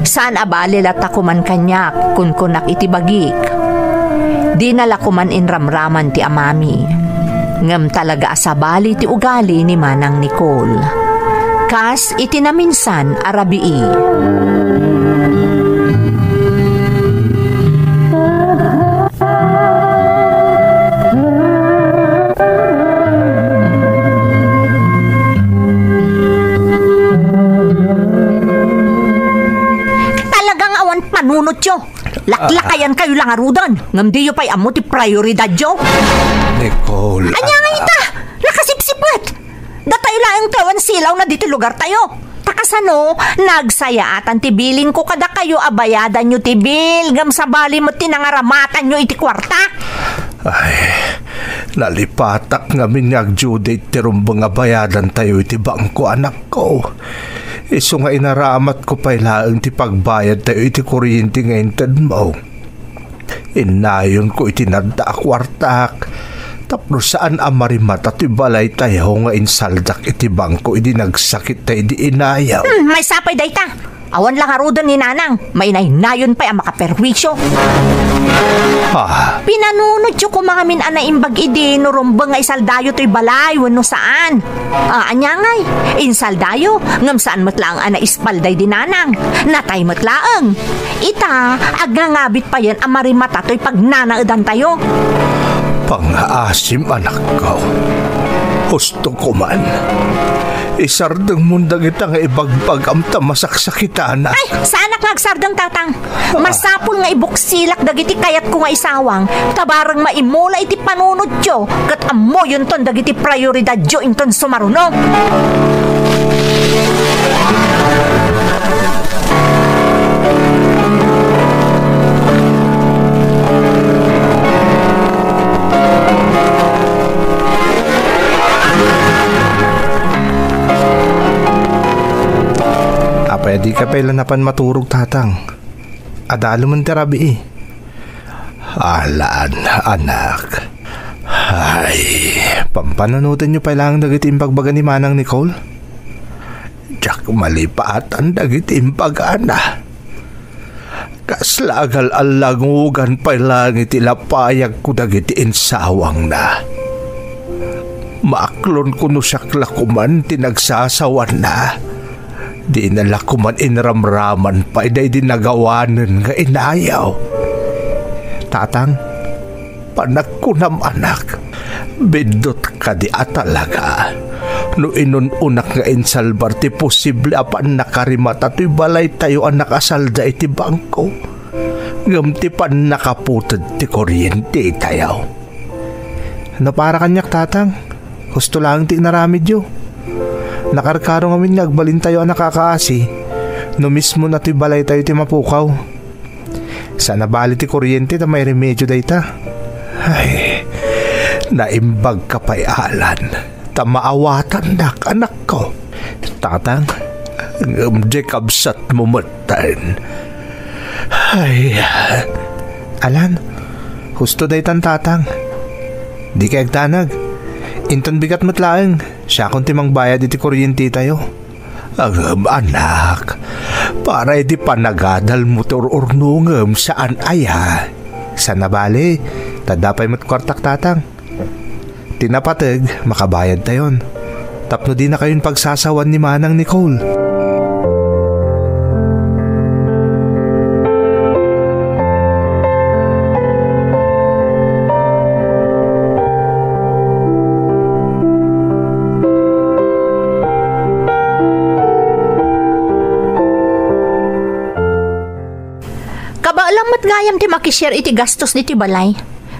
Saan a bali latta koman kaniak, kunkunak iti bagik. Dina la koman inramraman ti amami. Ngem talaga a sabali ti ugali ni Manang Nicole. Kas iti naminsan a rabii. Talagang awan panunotyo. Laklakayan kayo la ngaruden, ngem diyo pay ammo ti prioridadyo. Nicole, ania nga ita? Nakasipsipet! Datayo laeng ti awan silawna ditoy lugartayo. Ta kasano, nagsayaatan ti bilinko kadakayo a bayadanyo ti bill, ngem sabali met ti nangaramatanyo iti kuarta. Ay, nalipatak ngamin nga agdue date ti rumbeng a bayadantayo iti bangko, anakko. Isu nga inaramatko pay laeng ti pagbayadtayo iti kuryente nga intedmo. Innayonko iti nadda a kuartak tapno saan a marimata ti balaytayo nga insaldak iti bangko idi nagsakit ta idi inayaw. Hmm, maysa pay dayta. Awan la ngaruden ni Nanang, mainaynayon pay a makaperwisyo. Ah. Pinanunotyo koma ngamin a naimbag idi no rumbeng nga isaldayo toy balay wenno saan. Ah, ania ngay? Insaldayo, ngem saan met laeng a naispal daydi Nanang. Natay met laeng. Ita, agngangabit payen a marimata toy pagnanaedantayo. Pangaasim, anakko. Husto koman. Isardengmon dagita nga ibagbagam ta masaksakitana. Ay, saanak nga agsardeng, Tatang. Masapul nga ibuksilak dagiti kayatko nga isawang, ta bareng maimula iti panunotyo, ket ammoyonton dagiti prioridadyo inton sumaruno. Apay a dika pay la napan maturog, Tatang? Adalomen ti rabii. Alan, anak. Ay, pampanunotenyo pay laeng dagiti imbagbaga ni Manang Nicole? Diak malipatan dagiti imbagana. Kasla agal-allangugan pay laeng iti lapayagko dagiti insawangna. Maaklonko no siak la koman ti nagsasawanna. Dina la koman inramraman pay daydi nagawanen nga inayaw. Tatang, panagkunam, anak, biddut kadi a talaga no inun-unak nga insalbar ti posible a pannakarimata toy balaytayo a nakasalda iti bangko, ngem ti pannakaputed ti kuryentetayo. No para kaniak, Tatang, husto laeng ti inaramidyo. Nakarkaro ngamin nga agbalintayo a nakakaasi no mismo na toy balaytayo ti mapukaw. Saan a bali ti kuryente ta mairemedio dayta. Ay, naimbag ka pay, Alan, ta maawatannak, anakko. Tatang, ngem di kabsatmo metten. Ay. Alan, husto daytan, Tatang. Di kay agtanag. Inton bigat met laeng, siakon ti mangbayad iti kuryentetayo. Ngem, anak, para iti panagadalmo ti ur-urnongem, saan aya? Saan a bali, ta adda pay met kuartak, Tatang. Ti napateg, makabayadtayon. Tapno dinakayon pagsasawan ni Manang Nicole. Kabaelam met gayam ti makishare iti gastos diti balay.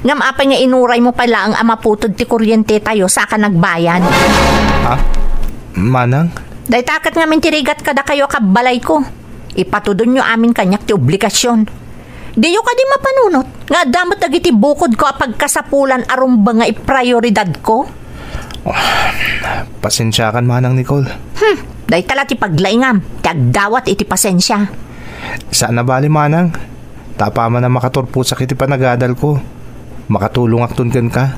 Ngem apay nga inuraymo pay laeng a maputed ti kuryentetayo saka nagbayad? Ha? Manang? Dayta ket ngamin ti rigat kadakayo a kabbalayko. Ipatudonyo amin kaniak ti obligasion. Diyo kadi mapanunot nga adda met dagiti bukodko a pagkasapulan a rumbeng nga iprioridadko? Pasensiakan, Manang Nicole. Hmm, dayta la ti paglaingam ti agdawat iti pasensia. Saan a bali, Manang. Ta apaman a makaturposak iti panagadalko, makatulongakton kenka.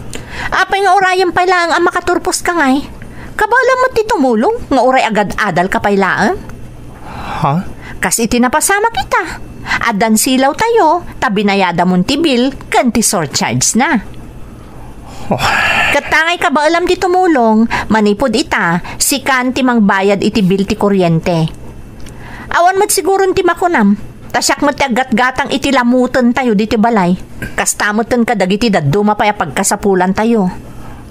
Apay nga urayem pay laeng a makaturposka ngay? Kabaelam met ti tumulong nga uray agad-adalka pay laeng? Ha? Kas iti napasamak ita, addan silawtayo ta binayadamon ti bill ken ti surcharge na. Oh. Ket ta ngay kabaelam ti tumulong, manipud ita, sikan ti mangbayad iti bill ti kuryente. Awan met siguron ti makunam, ta siak met ti aggatgatang iti lamutentayo diti balay. Kasta metten kadagiti dadduma pay a pagkasapulantayo.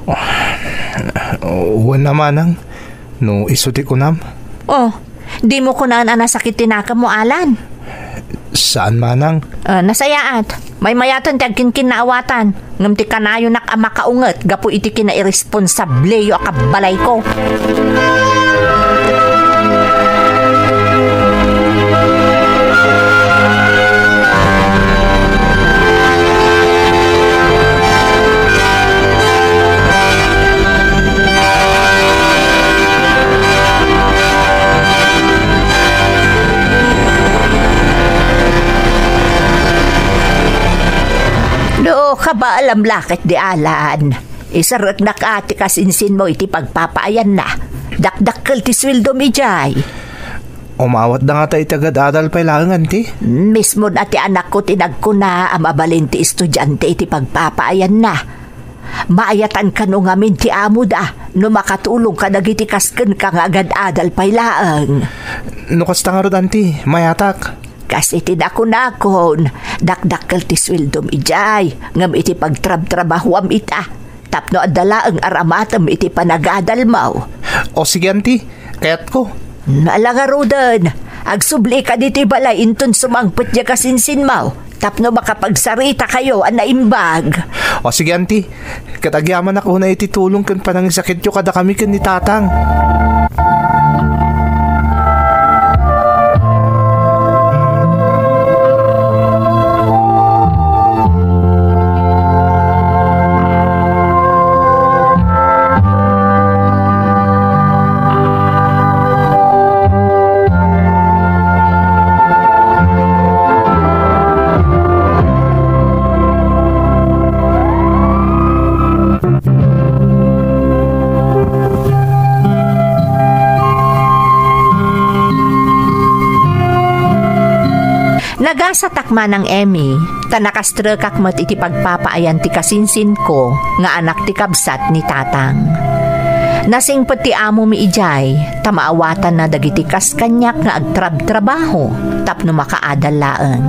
Oh. Wen a, Manang. No isu ti kunam? Oh, dimo kunaen a nasakit ti nakemmo, Alan? Saan, Manang. Ah, nasayaat. Maymayaten ti agkinkinnaawatan, ngem ti kanayonak a makaunget gapu iti kinairesponsableyo a kabbalayko. Kabaalam la ket di Alan. Iserreknak a ti kasinsinmo iti pagpapaayanna. Dakdakkel ti sueldom idiay. Umawatda ngata iti agad-adal pay laeng, anti? Mismon a ti anakko ti nagkuna a mabalin ti estudiante iti pagpapaayanna. Maayatan kano ngamin ti amoda no makatulong kadagiti kas kenka nga agad-adal pay laeng. No kasta ngarud, anti, mayatak. Kas iti nakunakon, dakdakkel ti sueldom idiay, ngem iti pagtrabtrabahuam ita, tapno adda laeng aramatem iti panagadalmo. O sige, anti, kayatko. Ala ngaruden, agsublika ditoy balay inton sumangpet diay kasinsinmo, tapno makapagsarita kayo a naimbag. O sige, anti, ket agyamanak unay iti tulong ken panangisakityo kadakami ken ni Tatang. Nagasatak, Manang Emmy, ta nakastrekak met iti pagpapaayan ti kasinsinko nga anak ti kabsat ni Tatang. Nasingpet ti amomi idiay, ta maawatanna dagiti kas kaniak nga agtrabtrabaho tapno makaadal laeng.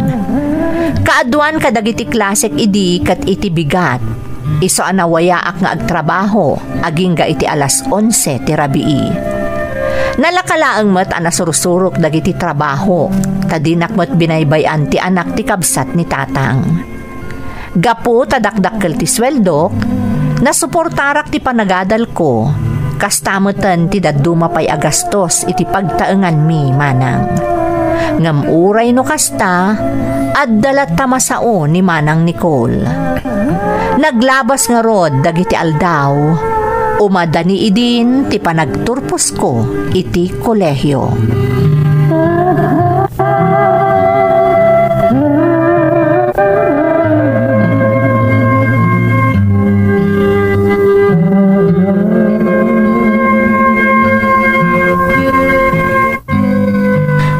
Kaaduan kadagiti klasek idi ket iti bigat, isu a nawayaak nga agtrabaho agingga iti alas onse ti rabii. Nalaka laeng met a nasursurok dagiti trabaho, ta dinak met binaybay-an ti anak ti kabsat ni Tatang. Gapu ta dakdakkel ti sueldok, nasuportarak ti panagadalko, kasta meten ti dadduma pay a gastos iti pagtaenganmi, Manang. Ngem uray no kasta, adda latta masao ni Manang Nicole. Naglabas ngarud dagiti aldaw, umadani idin ti panagturposko iti kolehio.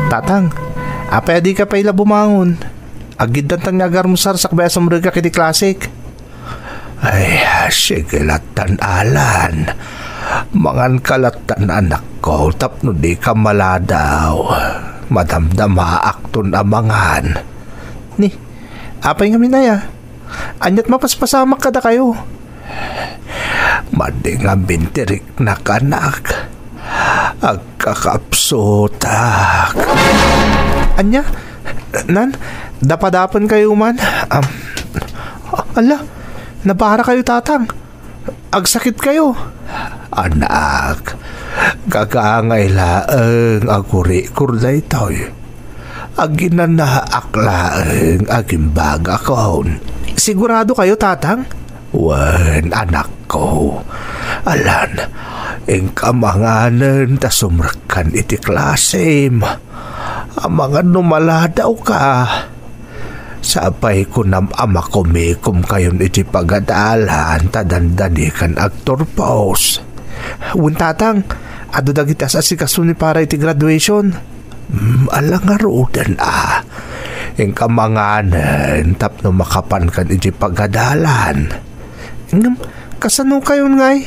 Tatang, apay a dika pay la bumangon? Aggiddantan nga agarmusar sakbay a sumrekak iti klasek. Ay, sige lattan, Alan. Manganka lattan, anakko, tapno dika maladaw. Madamdamaakton a mangan. Ni, apay ngamin aya? Aniat mapaspasamak kadakayo? Madi ngamin ti riknak, anak. Agkakapsutak. Ania? Nan, dapadapen kayo man? Am, ala, nabara kayo, Tatang. Agsakit kayo. Anak, gagangay laeng a kurikor daytoy. Aginanaak laeng agimbagakon. Sigurado kayo, Tatang? Wen, anakko. Alan, inka manganen ta sumrekkan iti klasem. Amangan no maladawka. Sapay kunam a makumikom kayon iti pagadalan ta dandanikan agturpos. Wen, Tatang, adu dagiti as-asikaso ni para iti graduation. Mm, ala ngaruden a. Inka manganen tapno makapankan iti pagadalan. Ngem, kasano kayon ngay?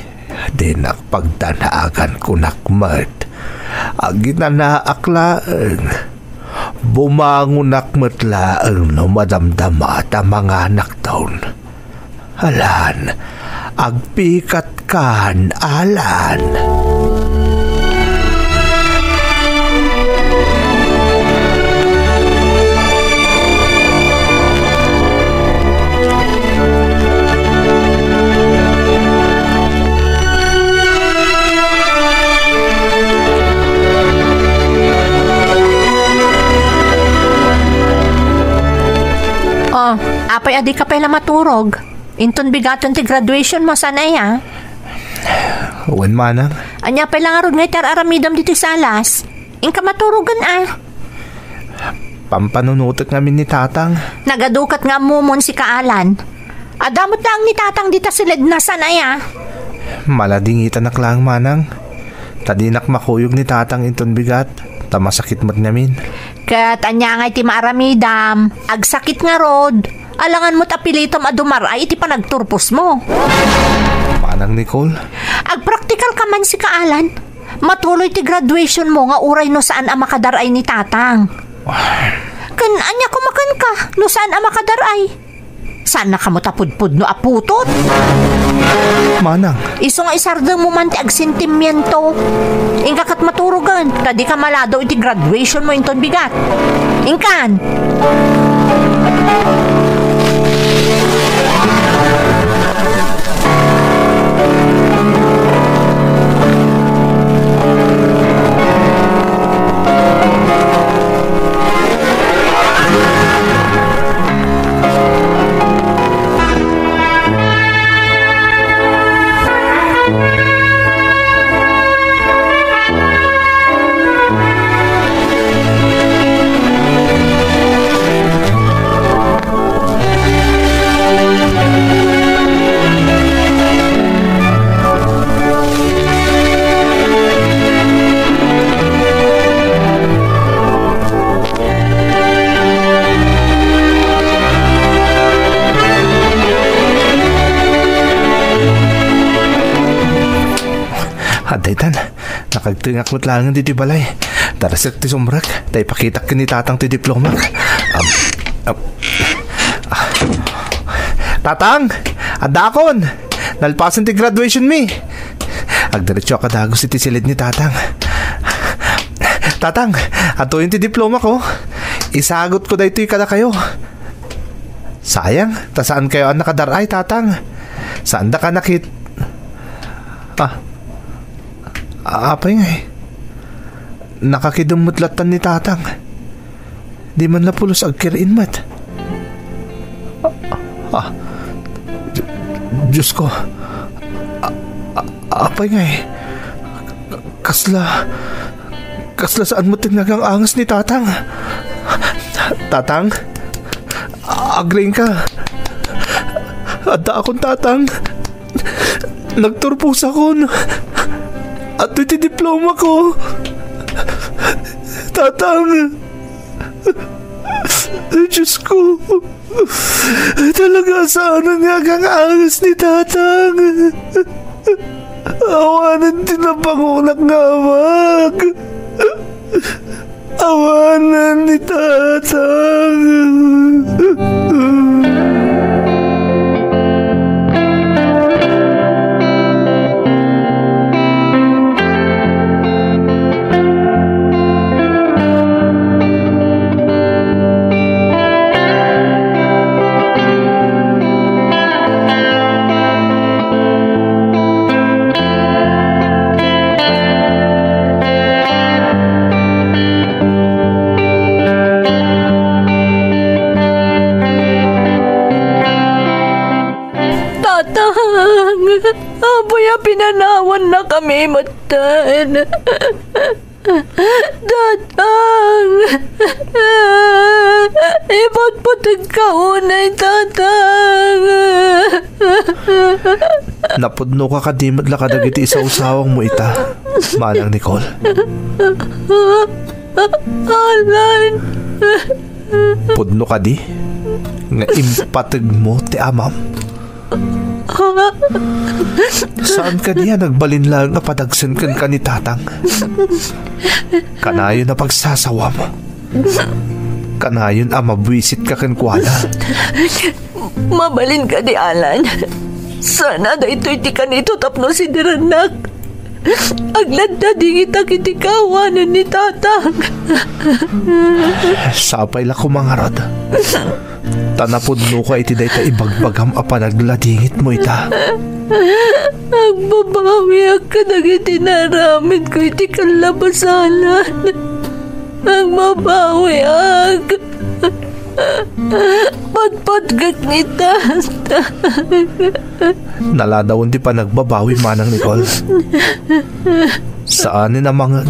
Dinak pagdanagan, kunak met. Aginanaak laeng. Bumangonak met laeng no madamdama ta manganakton. Alan, agpikatkan, Alan. Oh, apay a dika pay la maturog? Inton bigaton ti graduation mo, saan aya? Wen, manang. Ania pay la ngarud nga iti ar-aramidem ditoy salas? Inka maturogen a. Pampanunotek ngamin ni Tatang. Nagadukat nga ammomon sika, Alan. Adda met laeng ni Tatang dita siledna, saan aya? Maladingitanak laeng, Manang. Ta dinak makuyog ni Tatang inton bigat, ta masakit met ngamin. Ket ania ngay ti maaramidam? Agsakit ngarud, alangan met a pilitem a dumar-ay iti panagturposmo. Manang Nicole? Agpraktikal ka man sika, Alan. Matuloy ti graduationmo nga uray no saan a makadar-ay ni Tatang. Ken ania koma kenka no saan a makadar-ay? Saanna kamo ta pudpudno a putot? Manang. Isu nga isardengmo man ti agsentimiento. Inka ket maturogen, ta dika maladaw iti graduationmo inton bigat. Inkan! Adda itan. Nakagtengak met laengen ditoy balay. Darasek ti sumrek, ta ipakitak ken ni Tatang ti diplomak. Am, am, ah. Tatang! Addaakon! Nalpasen ti graduation mi! Agdiretso a kadagus iti siled ni Tatang. Tatang, adtoyen ti diplomak, o. Isagutko daytoy kadakayo. Sayang, ta saankayo a nakadar-ay, Tatang. Saandak a nakit-, ah. Ah, apay ngay? Nakakidem met lattan ni Tatang. Di man la pulos agkir-in met. Ah, ah. Di-, Diyos ko. Ah, ah, apay ngay? Kasla, kasla saan met ti nagang-anges ni Tatang. Tatang? Agriingka. Addaakon, Tatang. Nagturposakon. Adtoy ti diplomak. Tatang. Diyos ko. Talaga saan nga nagang-anges ni Tatang. Awanen ti napangunak nga amak. Awanen ni Tatang. Tatang, apay a pinanawannakami metten? Tatang! Ipatpategka unay, Tatang! Napudnoka kadi met la kadagiti isawsawangmo ita, Manang Nicole? Alan! Pudno kadi nga impategmo ti amam? Saan kadi a nagbalin laeng a padagsen kenka ni Tatang? Kanayon a pagsasawam. Kanayon a mabuisitka kenkuana. Mabalin kadi, Alan? Saan a daytoy ti kanito tapno sidirannak? Agladladingitak iti kaawanan ni Tatang. Sapay la koma ngarud. Ta napudnoka iti dayta ibagbagam a panagladingitmo ita. Agbabawiak kadagiti naaramidko iti kallabasanan. Agbabawiak. Patpatgek ni Tatang. Naladawen ti panagbabawi, Manang Nicole. Saanen a mangeg.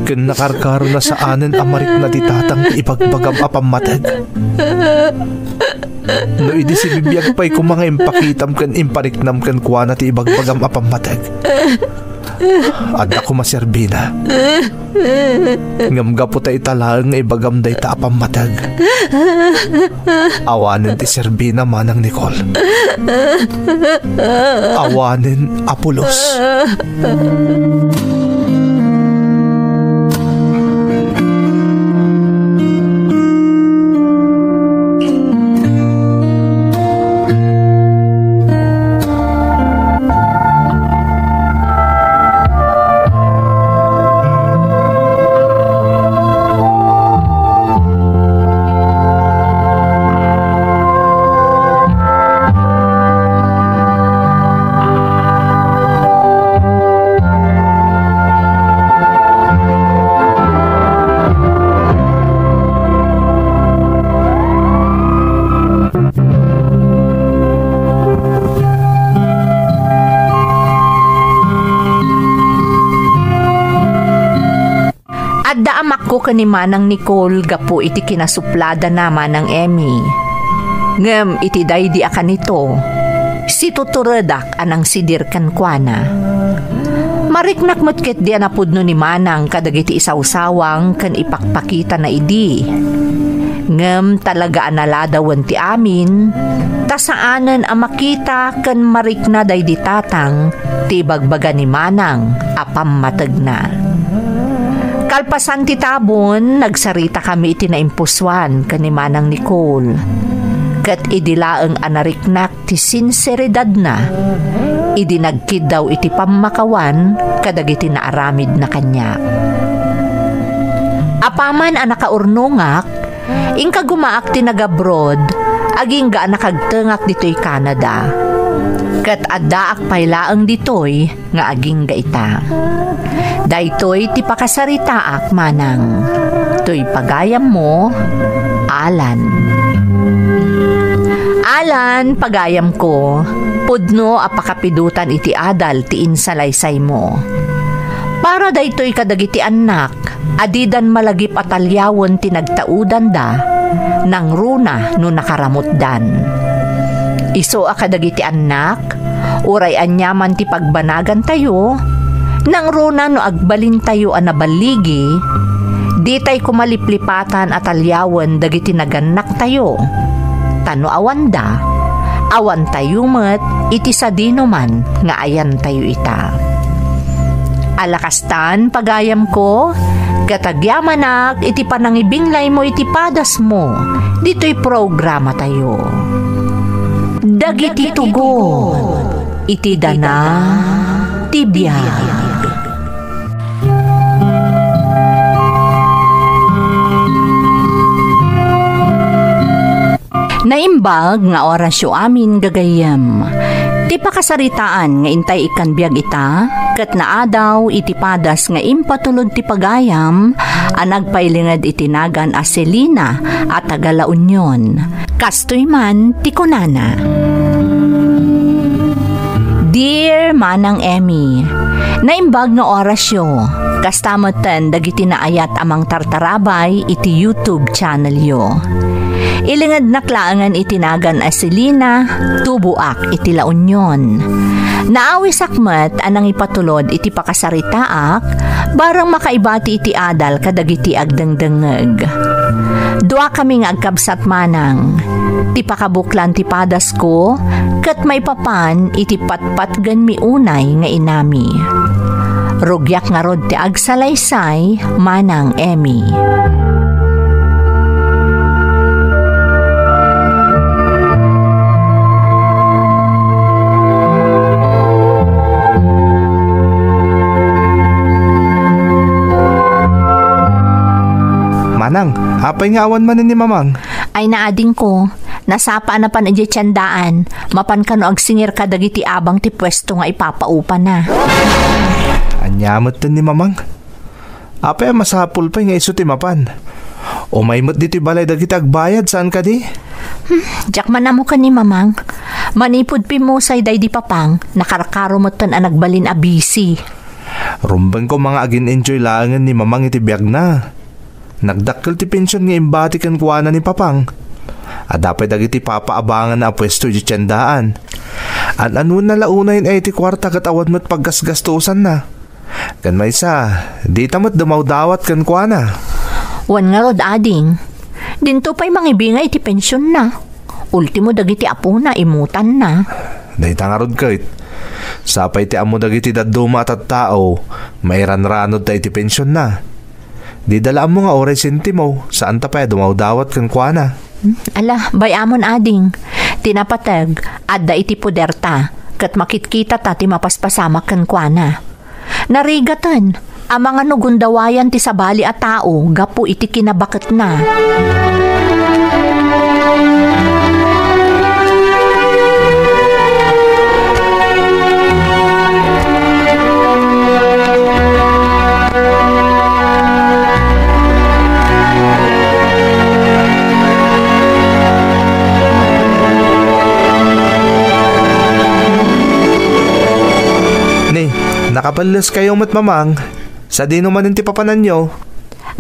Ken nakarkaro na saanen a marikna ti Tatang ti ibagbagam a pammateg. No idi sibibiag pay koma nga impakitam ken impariknam kenkuana ti ibagbagam a pammateg, adda koma serbina. Ngem gapu ta ita laeng nga ibagam dayta a pammateg, awanen ti serbina, Manang Nicole. Awanen a pulos. Adda amakko ken ni Manang Nicole gapu iti kinasupladana, Manang Emmy. Ngem iti daydi a kanito, situturedak a nangsidir kenkuana. Mariknak met ketdi a napudno ni Manang kadagiti isawsawang ken ipakpakitana idi. Ngem talaga a naladawen ti amin, ta saanen a makita ken marikna daydi tatang ti ibagbaga ni Manang a pammategna. Kalpasan ti tabon, nagsaritakami iti naimpusoan ken ni Manang Nicole. Ket idi laeng a nariknak ti sinseridadna idi nagkiddaw iti pammakawan kadagiti naaramidna kaniak. Apaman a nakaurnongak, inkagumaak ti nagabroad agingga a nakagtengak ditoy Canada. Ket addaak pay laeng ditoy nga agingga ita. Daytoy ti pakasaritaak, Manang. Toy pagayammo, Alan. Alan, pagayamko, pudno a pakapidotan iti adal ti insalaysaymo. Para daytoy kadagiti annak, a didan malagip a taliawen ti nagtaudanda, nangruna no nakaramutdan. Isu a kadagiti annak, uray aniaman ti pagbanagantayo, nangruna no agbalintayo a naballigi, ditay koma liplipatan a taliawen dagiti nagannaktayo. Ta no awanda, awantayo met iti sadinoman nga ayantayo ita. Ala kastan, pagayamko, ket agyamanak iti panangibinglaymo iti padasmo ditoy programatayo. Dagiti tugon iti dana ti biag. Naimbag nga orasyo amin, gagayyem. Ti pakasaritaan nga intay ikkan biag ita, ket naadaw iti padas nga impatulod ti pagayam a nagpailinged iti nagan a Selina a taga La Union. Kastoy man ti kunana. Dear Manang Emmy, naimbag nga orasyo, kasta metten dagiti naayat a mangtartarabay iti YouTube channelyo. Ilingednak laengen iti nagan a Selina, tuboak iti La Union. Naawisak met a nangipatulod iti pakasaritaak, barang makaibati iti adal kadagiti agdengdengngeg. Duakami nga agkabsat, Manang. Ti pakabuklan ti padasko, ket maipapan iti patpatgenmi unay nga inami. Rugiak ngarud ti agsalaysay, Manang Emmy. Manang, apay nga awan manen ni Mamang? Ay, naadingko, nasapa a napan idiay tiendaan, mapan kano agsingir kadagiti abang ti puesto nga ipapaupana. Ania metten ni Mamang? Apay a masapul pay nga isu ti mapan? Umay met ditoy balay dagiti agbayad, saan kadi? Hmm, diak man ammo ken ni Mamang. Manipud pimmusay daydi Papang, nakarkaro metten a nagbalin a busy. Rumbeng koma nga agin-enjoy laengen ni Mamang iti biagna. Nagdakkel ti pension nga imbati kenkuana ni Papang. Adda pay dagiti papaabanganna a puesto iti tiendaan. An-anuenna la unayen a iti kuarta ket awan met paggasgastosanna. Ken maysa, dita met dumawdawat kenkuana. Wen ngarud, ading. Dinto pay mangibinga iti pensionna. Ultimo dagiti apona, imutanna. Dayta ngarud ket, sapay ti ammo dagiti dadduma a tattao, mairanranod ta iti pensionna. Dida la ammo nga uray sentimo, saanta pay a dumawdawat kenkuana. Hmm, ala, bay-amon, ading. Ti napateg, adda iti poderta, ket makitkitata ti mapaspasamak kenkuana. Narigaten, amangan no gundawayan ti sabali a tao gapu iti kinabaketna. Ni, nakapelles kayo met, Mamang. Sadino manen ti papananyo?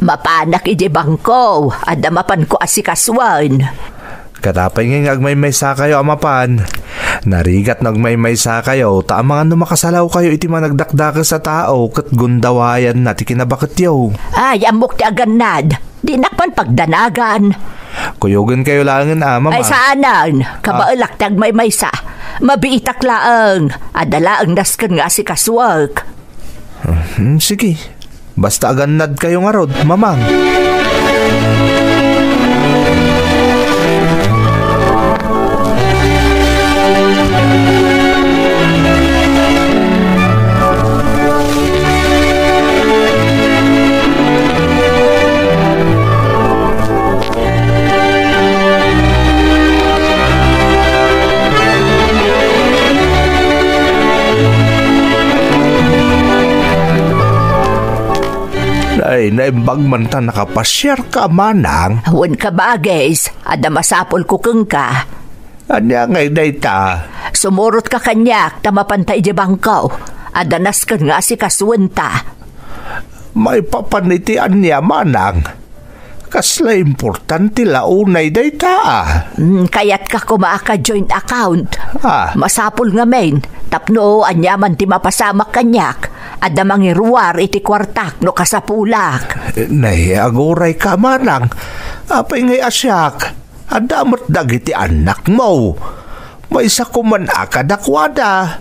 Mapanak iti bangko, adda mapanko asikasuen. Ket apay ngay nga agmaymaysa kayo a mapan? Narigat no agmaymaysa kayo, ta amangan no makasalaw kayo iti managdakdakes a tao ket gundawayanna ti kinabaketyo. Ay, ammok ti agannad. Dinak man pagdanagan. Kuyogen kayo laengen, a, Mamang. Ay, saanen. Kabaelak ti agmaymaysa. Mabiitak laeng. Adda laeng nasken nga asikasuek. Hmm, sige. Basta agannad kayo ngarud, Mamang. Ay, naimbag man ta nakapasiarka, Manang. Wen, kabagis, adda masapulko kenka. Ania ngay dayta? Sumurotka kaniak ta mapanta idiay bangko. Adda nasken nga asikasuenta. Maipapan iti ania, Manang? Kasla importante la unay dayta, a. Mm, kayatka koma a ka-joint account. A. Masapul ngamin, tapno aniaman ti mapasamak kaniak, adda mangiruar iti kuartak no kasapulak. Nay, agurayka, Manang. Apay ngay a siak? Adda met dagiti annakmo. Maysa koman a kadakuada.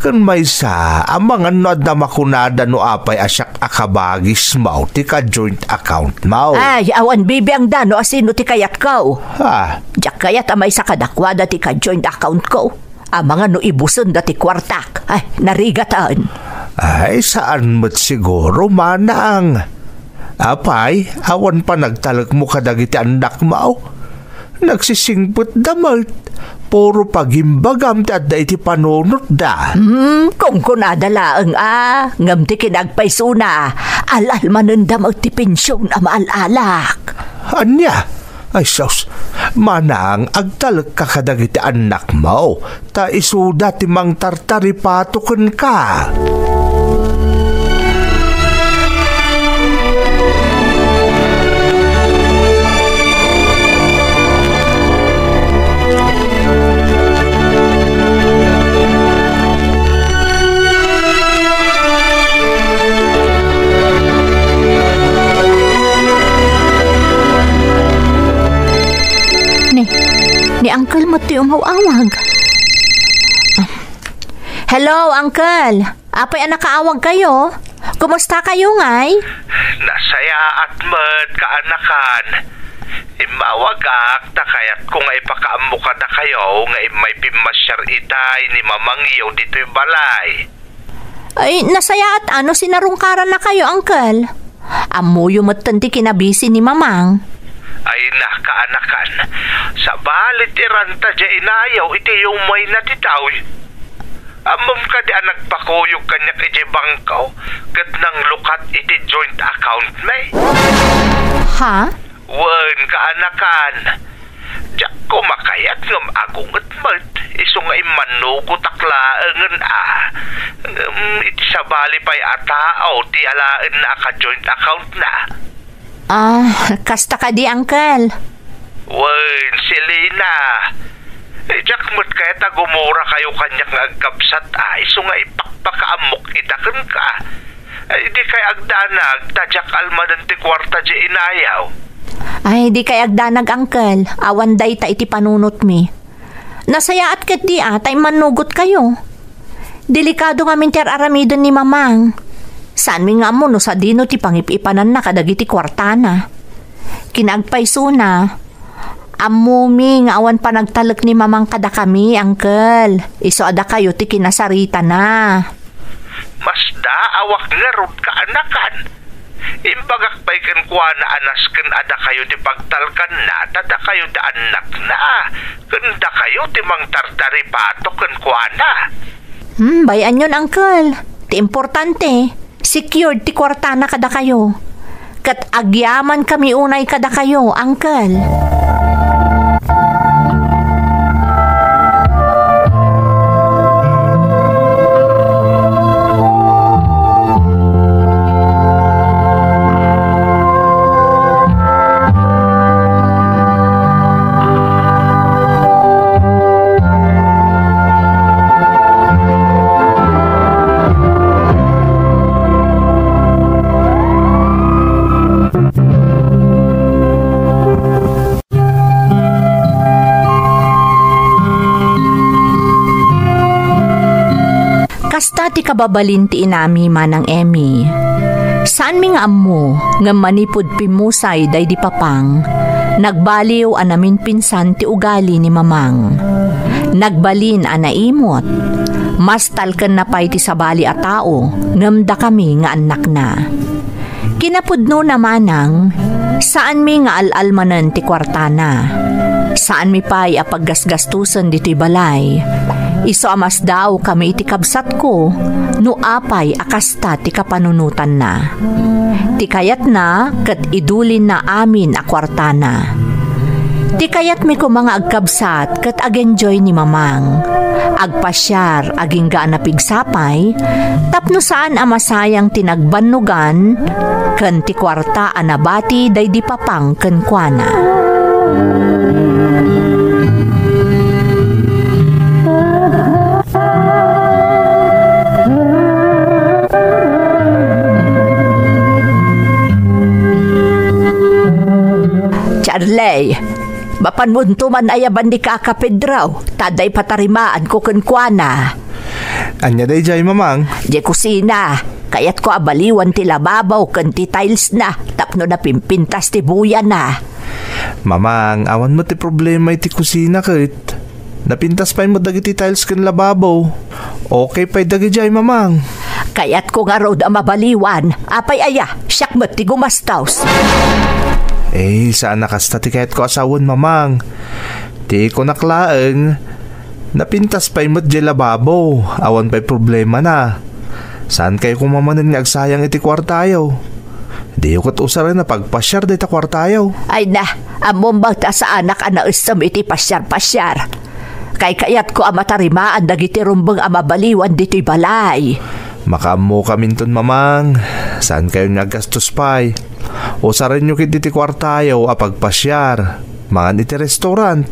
Ken maysa, amangan no adda makunada no apay a siak a kabagismo ti ka-joint accountmo. Ay, awan bibiangda no asino ti kayatko. Ha? Diak kayat a maysa kadakuada ti ka-joint accountko. Amangan no ibusenda ti kuartak. Ay, narigatan. Ay, saan met siguro, Manang. Apay, awan panagtalekmo kadagiti annakmo? Nagsisingpetda met. Puro pagimbagam ti adda iti panunotda. Hmm, kunkunada laeng a, ngem ti kinagpaysona, al-almanenda met ti pension a maal-alak. Ania? Ay sus, Manang, agtalekka kadagiti annakmo, ta isuda ti mangtartaripato kenka. Ni, ni Uncle met ti umaw-awag. Hello, Uncle. Apay a nakaawag kayo? Kumusta kayo, ngay? Nasayaat met, kaanakan. Immawagak ta kayatko nga ipakaammo kadakayo nga immay pimmasiar itay ni mamangyo ditoy balay. Ay, nasayaat a no sinarungkaranna kayo, Uncle. Ammoyo metten ti kinabisi ni Mamang. Ay, nakaanakan. Sabali ti ranta diay inayaw iti yumayna ti tawi. Ammom kadi a nagpakuyog kaniak idiay bangko ket nanglukat iti joint account mi? Ha? Wen, kaanakan. Diak koma kayat ngem agunget met, isu nga immanugotak laengen a. Ngem iti sabali pay a tao ti alaenna a ka-joint account na. Ah, kasta kadi, Uncle. Wen, Selina. Eh, diak met kayat a gumurakayo kaniak nga agkabsat, a, isu nga ipakpakaammok ita kenka. Ay, dikay agdanag, ta diak almanen ti kuarta diay inayaw. Ay, dikay agdanag, Uncle. Awan dayta iti panunotmi. Nasayaat ketdi a, ta immannugotkayo. Delikado ngamin ti ar-aramiden ni Mamang. Saanmi nga ammo no sadino ti pangip-ipananna kadagiti kuartana. Kinaagpaysona, ammomi nga awan panagtalek ni Mamang kadakami, Uncle. Isu a dakayo ti kinasaritana. Masdaawak ngarud, kaanakan. Imbagak pay kenkuana a nasken a dakayo ti pagtalkanna, ta dakayo ti annakna, ken dakayo ti mangtartaripato kenkuana. Hmm, bay-anyon, Uncle. Ti importante, secured ti kuartana kadakayo. Ket agyamankami unay kadakayo, Uncle. Kasta ti kababalin ti inami, Manang Emmy. Saanmi nga ammo, ngem manipud pimmusay daydi papang, nagbaliw a naminpinsan ti ugali ni Mamang. Nagbalin a naimot. Mastalkenna pay ti sabali a tao, ngem dakami nga annakna. Kinapudnona, Manang, saanmi nga al-almanen ti kuartana. Saanmi pay a paggasgastusen ditoy balay. Isu a masdaawkami iti kabsatko no apay a kasta ti kapanunotanna. Ti kayatna ket idulinna amin a kuartana. Ti kayatmi koma nga agkabsat ket ag-enjoy ni Mamang. Agpasiar agingga a napigsa pay, tapno saan a masayang ti nagbannogan ken ti kuarta a nabati daydi papang kenkuana. Charley, mapanmonto man aya ban ni Kaka Pedro, ta adda ipatarimaanko kenkuana. Ania daydiay, Mamang? Diay kusina, kayatko a baliwan ti lababo ken ti tilesna tapno napimpintas ti buyana. Mamang, awan met ti problema iti kusina ket napintas pay met dagiti tiles ken lababo. Okay pay dagidiay, Mamang. Kayatko ngarud a mabaliwan. Apay aya, siak met ti gumastos. Eh, saan a kasta ti kayatko a sawen, Mamang. Ti kunak laeng, napintas pay met diay lababo. Awan pay problemana. Saankayo koma manen nga agsayang iti kuartayo. Diyo ket usaren a pagpasiar dayta kuartayo. Ay na, ammom met a saanak a naessem iti pasiar-pasiar. Kaykayatko a matarimaan dagiti rumbeng a mabaliwan ditoy balay. Makaammokaminton, Mamang. Saankayon nga aggastos pay. Usarenyo ketdi ti kuartayo a pagpasiar. Mangan iti restaurant.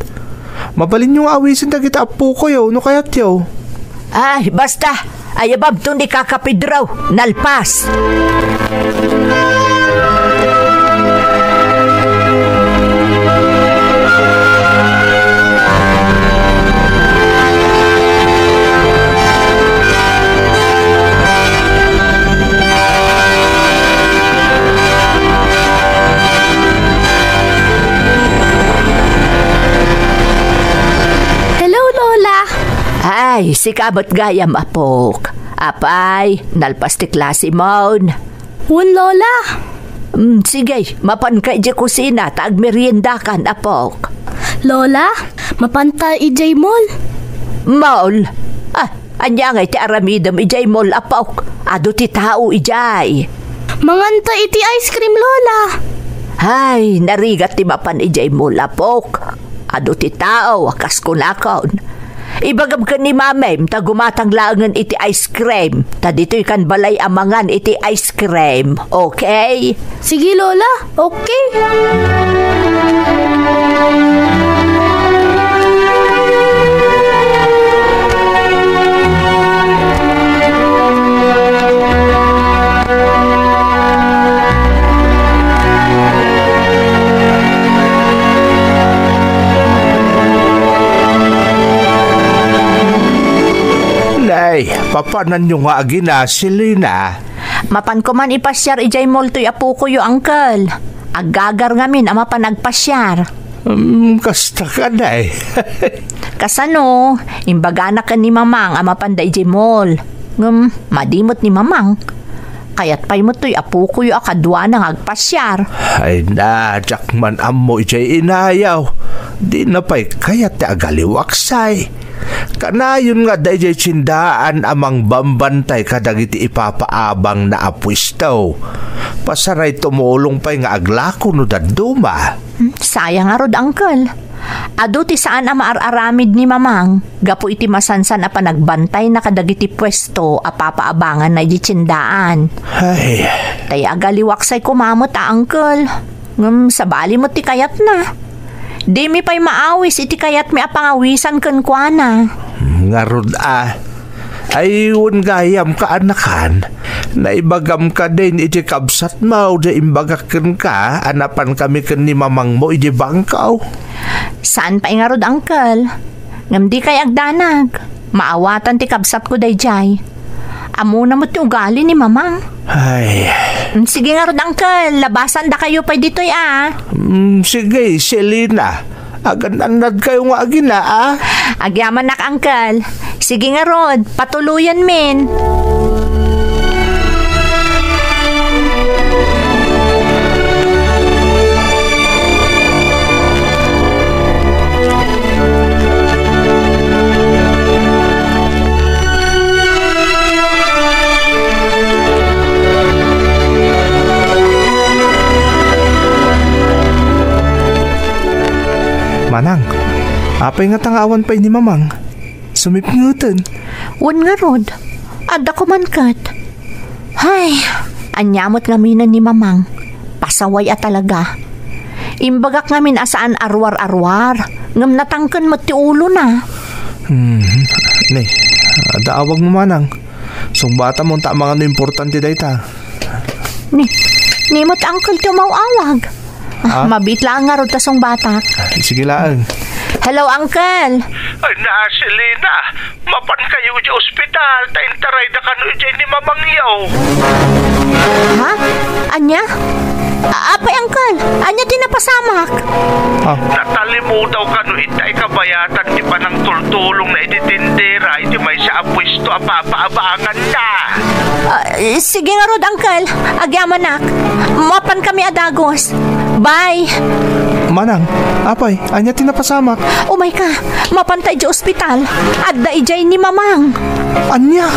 Mabalinyo nga awisen dagiti appokoyo no kayatyo. Ay, basta! Ayabamto ni Kaka Pedro, nalpas! Hello, Lola! Ay, sika met gayam, apok. Apay, nalpas ti klasemon? Wen, Lola. Mm, sige, mapanka idiay kusina ta agmeriendakan, apok. Lola, mapanta idiay mall? Mall? Ah, ania ngay ti aramidem idiay mall, apok? Adu ti tao idiay. Manganta iti ice cream, Lola. Ay, narigat ti mapan idiay mall, apok. Adu ti tao a kas kunakon. Ibagam ken ni Mamem ta gumatang laengen iti ice cream. Ta ditoy kan balay a mangan iti ice cream. Okay? Sige, Lola. Okay. Nay, papananyo nga agina, Selina? Mapanko man ipasiar idiay mall toy apokoyo, Uncle. Aggagar ngamin a mapan agpasiar. Hmm, kasta ka, Nay. Kasano, imbagana ken ni Mamang a mapanda idiay mall. Ngem, madi met ni Mamang. Kayat pay met toy apokoyo a kaduana nga agpasiar. Ay na, diak man ammo idiay inayaw. Dina pay kayat ti agaliwaksay. Kanayon nga adda idiay tiendaan a mangbambantay kadagiti ipapaabangna a puesto. Pasaray tumulong pay nga aglako no dadduma. Hmm, sayang ngarud, Uncle. Adu ti saan a maar-aramid ni Mamang gapu iti masansan a panagbantayna kadagiti puesto a papaabanganna idiay tiendaan. Ay. Tay agaliwaksay koma met a, Uncle. Ngem sabali met ti kayatna. Dimi pay maawis iti kayatmi a pangawisan kenkuana. Ngarud a, ay, wen gayam kaanakan, naibagam kadin iti kabsatmo, di imbagak kenka a napankami ken ni mamangmo iti bangko? Saan pay ngarud, Uncle. Ngem dikay agdanag. Maawatan ti kabsatko daydiay. Ammona met ti ugali ni Mamang. Ay. Mm, sige ngarud, Uncle. Labasan dakayo pay ditoy, a. Mm, sige, Selina. Agan-annadkayo nga agina, a. Agyamanak, Uncle. Sige ngarud, patuloyen min. Manang, apay ngata nga awan pay ni Mamang? Sumipngeten. Wen ngarud, adda koman ket. Hay, ania met ngamin ni Mamang? Pasaway a talaga. Imbagak ngamin a saan a ruar-aruar, ngem natangken met ti ulona. Hmm, ne, adda awagmo, Manang. Sungbatamon ta amangan no importante dayta. Ni, ni met Uncle ti umaw-awag. Ah, ah? Mabiit laeng ngarud ta sungbatak. Sige laeng. Hello, Uncle. Ay, na, Selina. Mapankayo idiay ospital, ta intarayda kano idiay ni Mamangyo. Ha? Ania? A-, apay, Uncle? Ania ti napasamak? Ah. Natalimudaw kano ita ikabayatan ti panangtultulongna iti tindera iti maysa a puesto a papaabanganna. Ah, eh, sige ngarud, Uncle. Agyamanak. Mapankami a dagus. Bye. Manang, apay, ania ti napasamak? Umayka, mapanta idiay ospital. Adda idiay ni Mamang. Ania?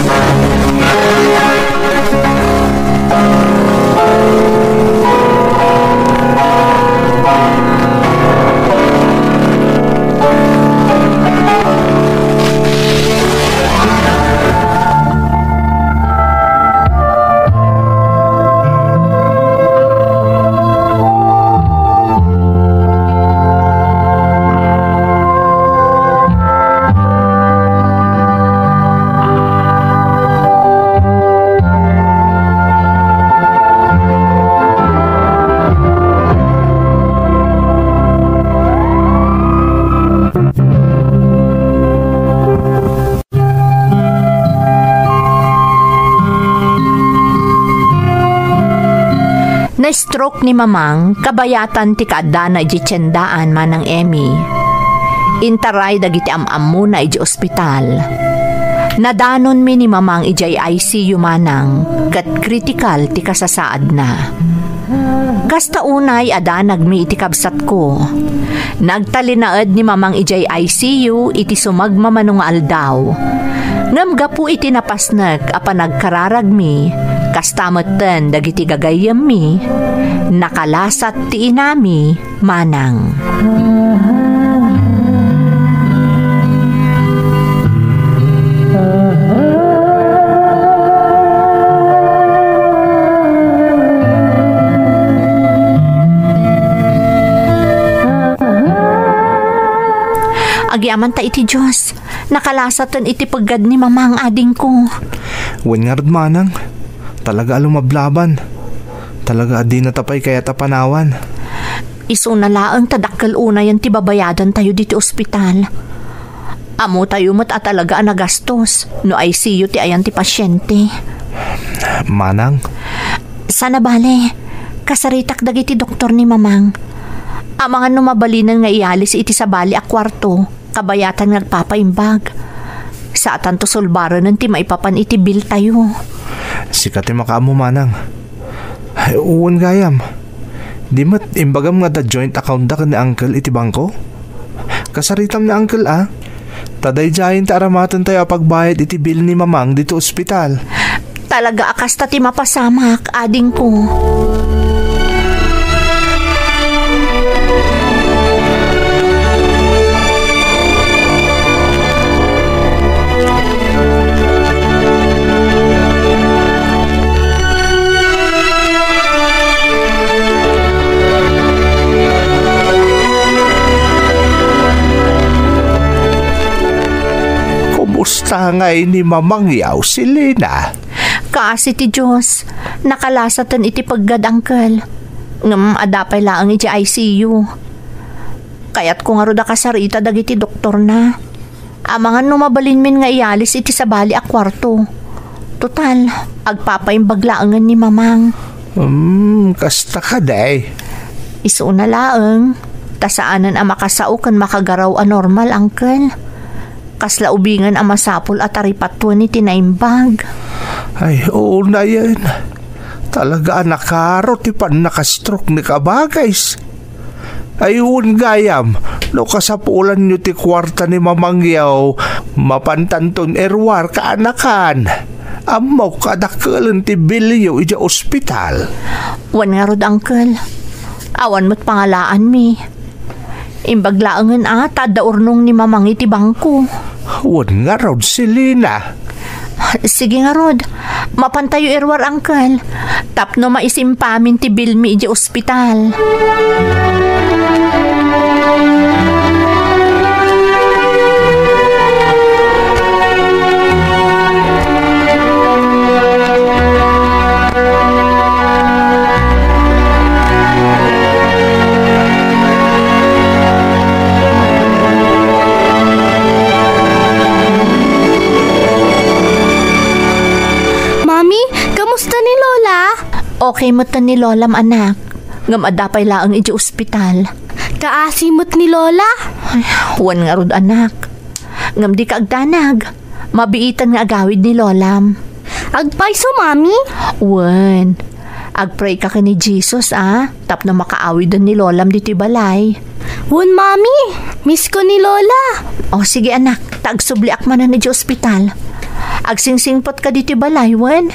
Na-stroke ni Mamang, kabayatan ti kaaddana idiay tiendaan, Manang Emmy. Intaray dagiti am-ammona idiay ospital. Nadanonmi ni Mamang idiay I C U, Manang, ket kritikal ti kasasaadna. Kasta unay a danagmi iti kabsatko. Nagtalinaed ni Mamang idiay I C U iti sumagmamano nga aldaw. Ngem gapu iti napasnek a panagkararagmi, kasta metten dagiti gagayyemmi, nakalasat ti inami, Manang. Agyamankami iti Dios. Nakalasaten iti peggad ni Mamang, adingko. Wen ngarud, manang. Talaga a lumablaban. Talaga a dinata pay kayat a panawan. Isuna laeng ta dakkel unayen ti babayadantayo ditoy ospital. Ammotayo met a talaga a nagastos no I C U ti ayan ti pasiente. Manang? Saan a bale, kasaritak dagiti doktor ni Mamang. Amangan no mabalinen nga iyalis iti sabali a kuarto, kabayatan nga agpapaimbag. Saatanto sulbarenen ti maipapan iti bill tayo. Sika ti makaammo, manang. Ay, wen gayam. Di met imbagam nga adda joint account da ken ni uncle iti bangko? Kasaritam ni uncle, a. Ta daydiayen ti aramatentayo a pagbayad iti bill ni Mamang ditoy ospital. Talaga a kasta ti mapasamak, adingko. Kumusta ngay ni Mamang yaw, Selena? Kaasi ti Dios, nakalasaten iti peggad, uncle. Ngem adda pay laeng iti I C U. Kayatko ngarud a kasarita dagiti doktorna. Amangan no mabalinmin nga iyalis iti sabali a kuarto. Total, agpapaimbag laengen ni Mamang. Hmm, kasta kadi? Isuna laeng, ta saanen a makasao ken makagaraw a normal, uncle. Kasla ubingen a masapul a taripatuen iti naimbag. Ay, unayen. Talaga a nakaro ti pannakastroke ni kabagis. Ay, wen gayam, no kasapulanyo ti kuarta ni Mamang yaw, mapantanton iruar kaanakan. Ammok a dakkelen ti billyo idiay ospital. Wen ngarud, uncle. Awan met pangalaanmi. Imbag laengen a ta adda urnong ni Mamang iti bangko. Wen ngarud, Selena. Sige ngarud, mapantayo iruar, uncle, tapno maisimpamin ti billmi idiay ospital. Mami, kamusta ni Lola? Okay met ni Lolam, anak. Ngem adda pay laeng idiay ospital. Kaasi met ni Lola? Ay, wen ngarud, anak. Ngem dika agdanag. Mabiitan nga agawid ni Lolam. Agpayso, Mami? Wen. Agpray ka ken ni Jesus, a, tapno makaawiden ni Lolam ditoy balay. Wen, Mami. Miss ko ni Lola. O, sige, anak. Ta agsubliak manen idiay ospital. Agsingsingpet ka ditoy balay, wen?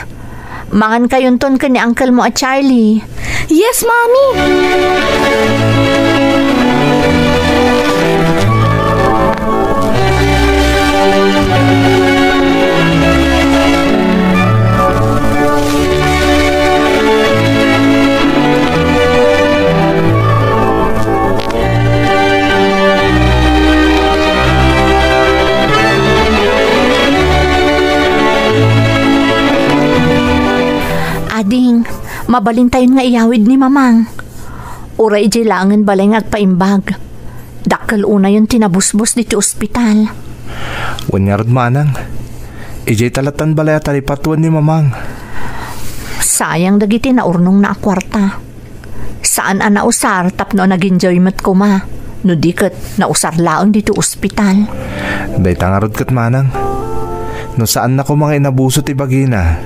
Mangan kayonton ken ni uncle mo a Charlie. Yes, Mommy! Ading, mabalintayon nga iyawid ni Mamang. Uray idiay laengen balay nga agpaimbag. Dakkel unayen ti nabusbos ditoy ospital. Wen ngarud, manang. Idiay ta lattan balay a taripatuen ni Mamang. Sayang dagiti naurnongna a kuarta. Saan a nausar tapno nag-enjoy met koma, no di ket nausar laeng ditoy ospital. Dayta ngarud ket, manang. No saanna koma nga inabuso ti bagina,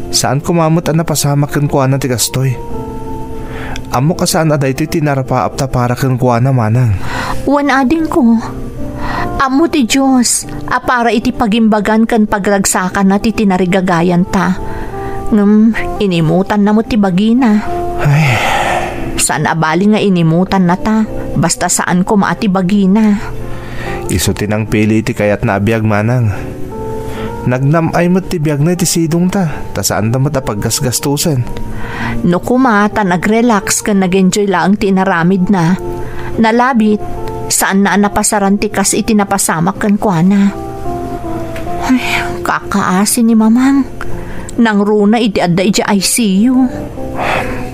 saan koma met a napasamak kenkuana ti kastoy. Ammok a saan a daytoy ti narapaapta para kenkuana, manang. Wen, adingko. Ammo ti Dios a para iti pagimbagan ken pagragsakanna ti tinarigagayanta. Ngem inimutanna met ti bagina. Ay. Saan a bali nga inimutanna ta, basta saan koma a ti bagina. Isu ti nangpili iti kayatna a biag, manang. Nagnam-ay met ti biagna iti sidongta, ta saanda met a paggasgastosen. No koma ta nag-relax ken nag-enjoy laeng ti inaramidna, nalabit, saanna a napasaran ti kas iti napasamak kenkuana. Ay, kakaasi ni Mamang. Nangruna idi adda idiay I C U.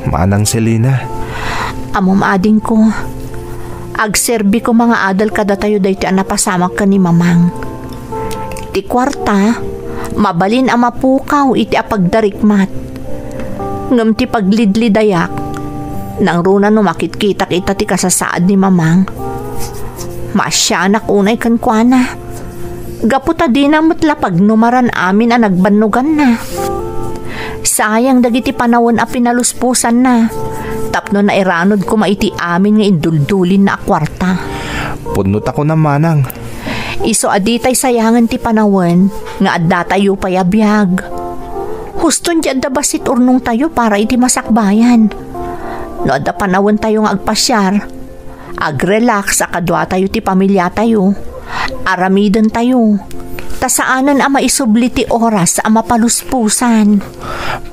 Manang Selina. Ammom, adingko, agserbi koma nga adal kadatayo daytoy a napasamak ken ni Mamang. Ti kuarta, mabalin a mapukaw iti apagdarikmat. Ngem ti paglidlidayak, nangruna no makitkitak ita ti kasasaad ni Mamang. Maasianak unay kenkuana. Gapu ta dina met la pagnumaran amin a nagbannoganna. Sayang dagiti panawen a pinalusposanna, tapno nairanod koma iti amin nga induldulinna a kuarta. Pudno ta kunam, manang. Isu a ditay sayangen ti panawen nga addatayo pay a biag. Huston ti adda bassit urnongtayo para iti masakbayan. No adda panawentayo nga agpasiar, agrelax a kaduatayo ti pamiliatayo, aramidentayo, ta saanen a maisubli ti oras a mapalusposan.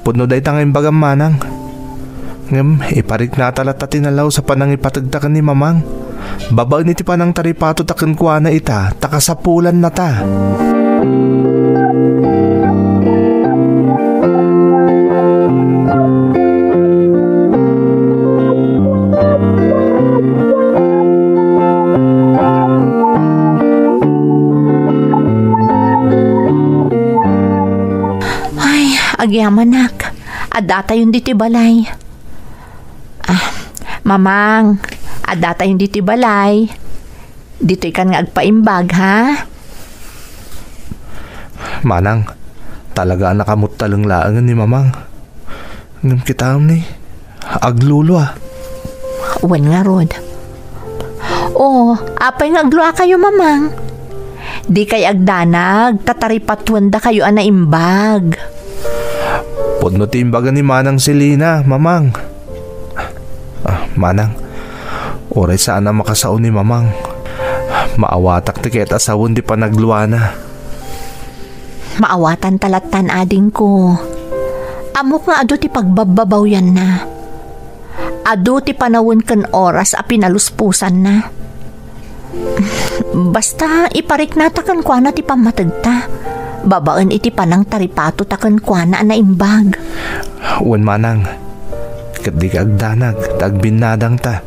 Pudno dayta nga imbagam, manang. Ngem ipariknata latta ti nalaus a panangipategta ken ni Mamang. Babaen iti panangtaripatota kenkuana ita, ta kasapulannata. Ay, agyamanak. Addatayon ditoy balay. Ah, Mamang, addatayon ditoy balay. Ditoy kan nga agpaimbag, ha? Manang, talaga a nakamuttaleng laengen ni Mamang. Ngem kitaem ni, aglulua. Wen ngarud. O, apay nga agluakayo, Mamang? Dikay agdanag, ta taripatuendakayo a naimbag. Pudno ti imbaga ni Manang Selina, Mamang. Ah, Manang, uray saan a makasao ni Mamang, maawatak ti kayat a sawen ti panagluana. Maawatanta lattan, adingko. Ammok nga adu ti pagbabbabawyanna. Adu ti panawen ken oras a pinalusposanna. Basta, ipariknata kenkuana ti pammategta, babaen iti panangtaripatota kenkuana a naimbag. Wen, Manang, ket dika agdanag ta agbinnadangta.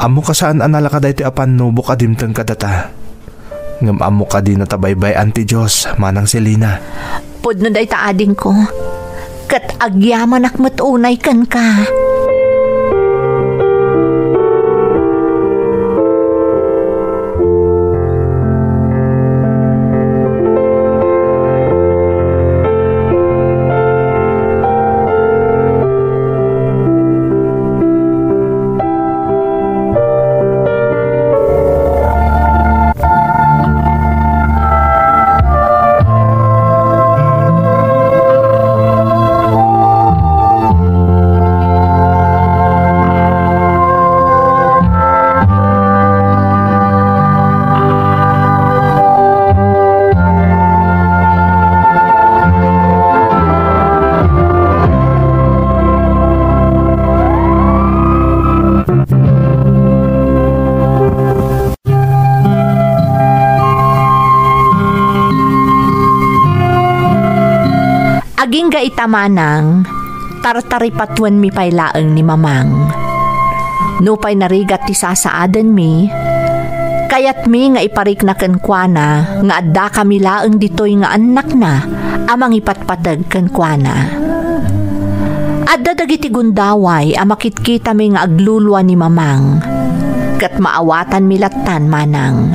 Ammok a saan a nalaka daytoy a pannubok a dimteng kadata. Ngem ammok a dinata baybay-an ti Dios, Manang Selina. Pudno dayta, adingko, ket agyamanak met unay kenka. Agingga ita, Manang, tartaripatuenmi pay laeng ni Mamang. Nupay narigat ti sasaadenmi, kayatmi nga iparikna kenkuana nga addakami laeng ditoy nga annakna a mangipatpateg kenkuana. Adda dagiti gundaway a makitkitami nga aglulua ni Mamang, ket maawatanmi lattan, Manang.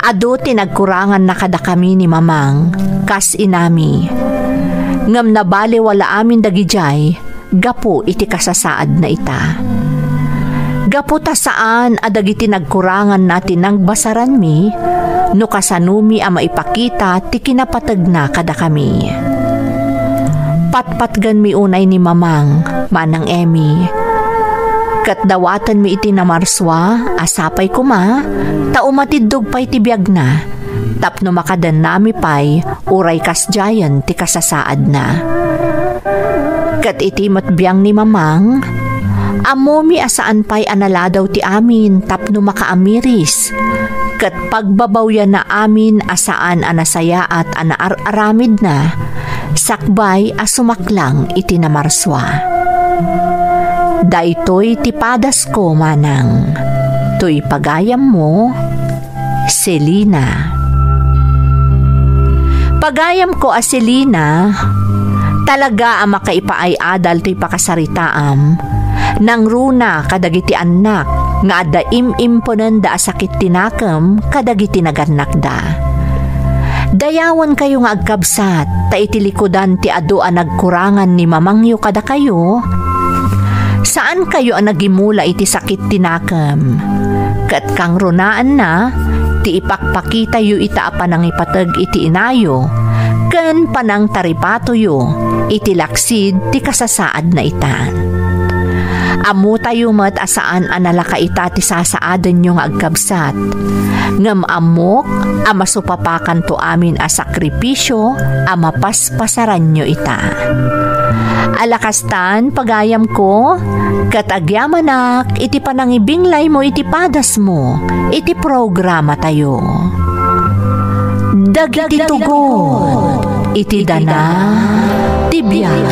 Adu ti nagkuranganna kadakami ni Mamang, kas inami. Ngem nabaliwala amin dagidiay gapu iti kasasaadna ita. Gapu ta saan a dagiti nagkuranganna ti nangbasaranmi no kasanomi a maipakita ti kinapategna kadakami. Patpatgenmi unay ni Mamang, Manang Emmy. Ket dawatenmi iti namarsua a sapay koma ta umatiddog pay ti biagna tapno makadennami pay uray kasdiayen ti kasasaadna. Ket iti met biang ni Mamang, Ammomi a saan pay a naladaw ti amin tapno makaamiris, ket pagbabawyanna amin a saan a nasayaat a naar-aramidna, sakbay a sumaklang iti namarsua. Daytoy ti padasko, manang. Toy pagayammo, Selina. Pagayamko a Selina, talaga a makaipaay-adal toy pakasaritaam. Nangruna kadagiti annak nga adda im-imponenda a sakit ti nakem kadagiti nagannakda. Dayawenkayo nga agkabsat, ta iti likudan ti adu a nagkurangan ni mamangyo kadakayo, saankayo a nagimula iti sakit ti nakem. Ket kangrunaanna ti ipakpakitayo ita a panangipateg iti inayo ken panangtaripatoyo iti laksid ti kasasaadna ita. Ammotayo met a saan a nalaka ita ti sasaadenyo nga agkabsat. Ngem ammok a masupapakanto amin a sakripisio a mapaspasaranyo ita. Alakastan, pagayamko, ket agyamanak iti panangibinglaymo iti padasmo iti programatayo. Dagiti tugot iti dana ti biag.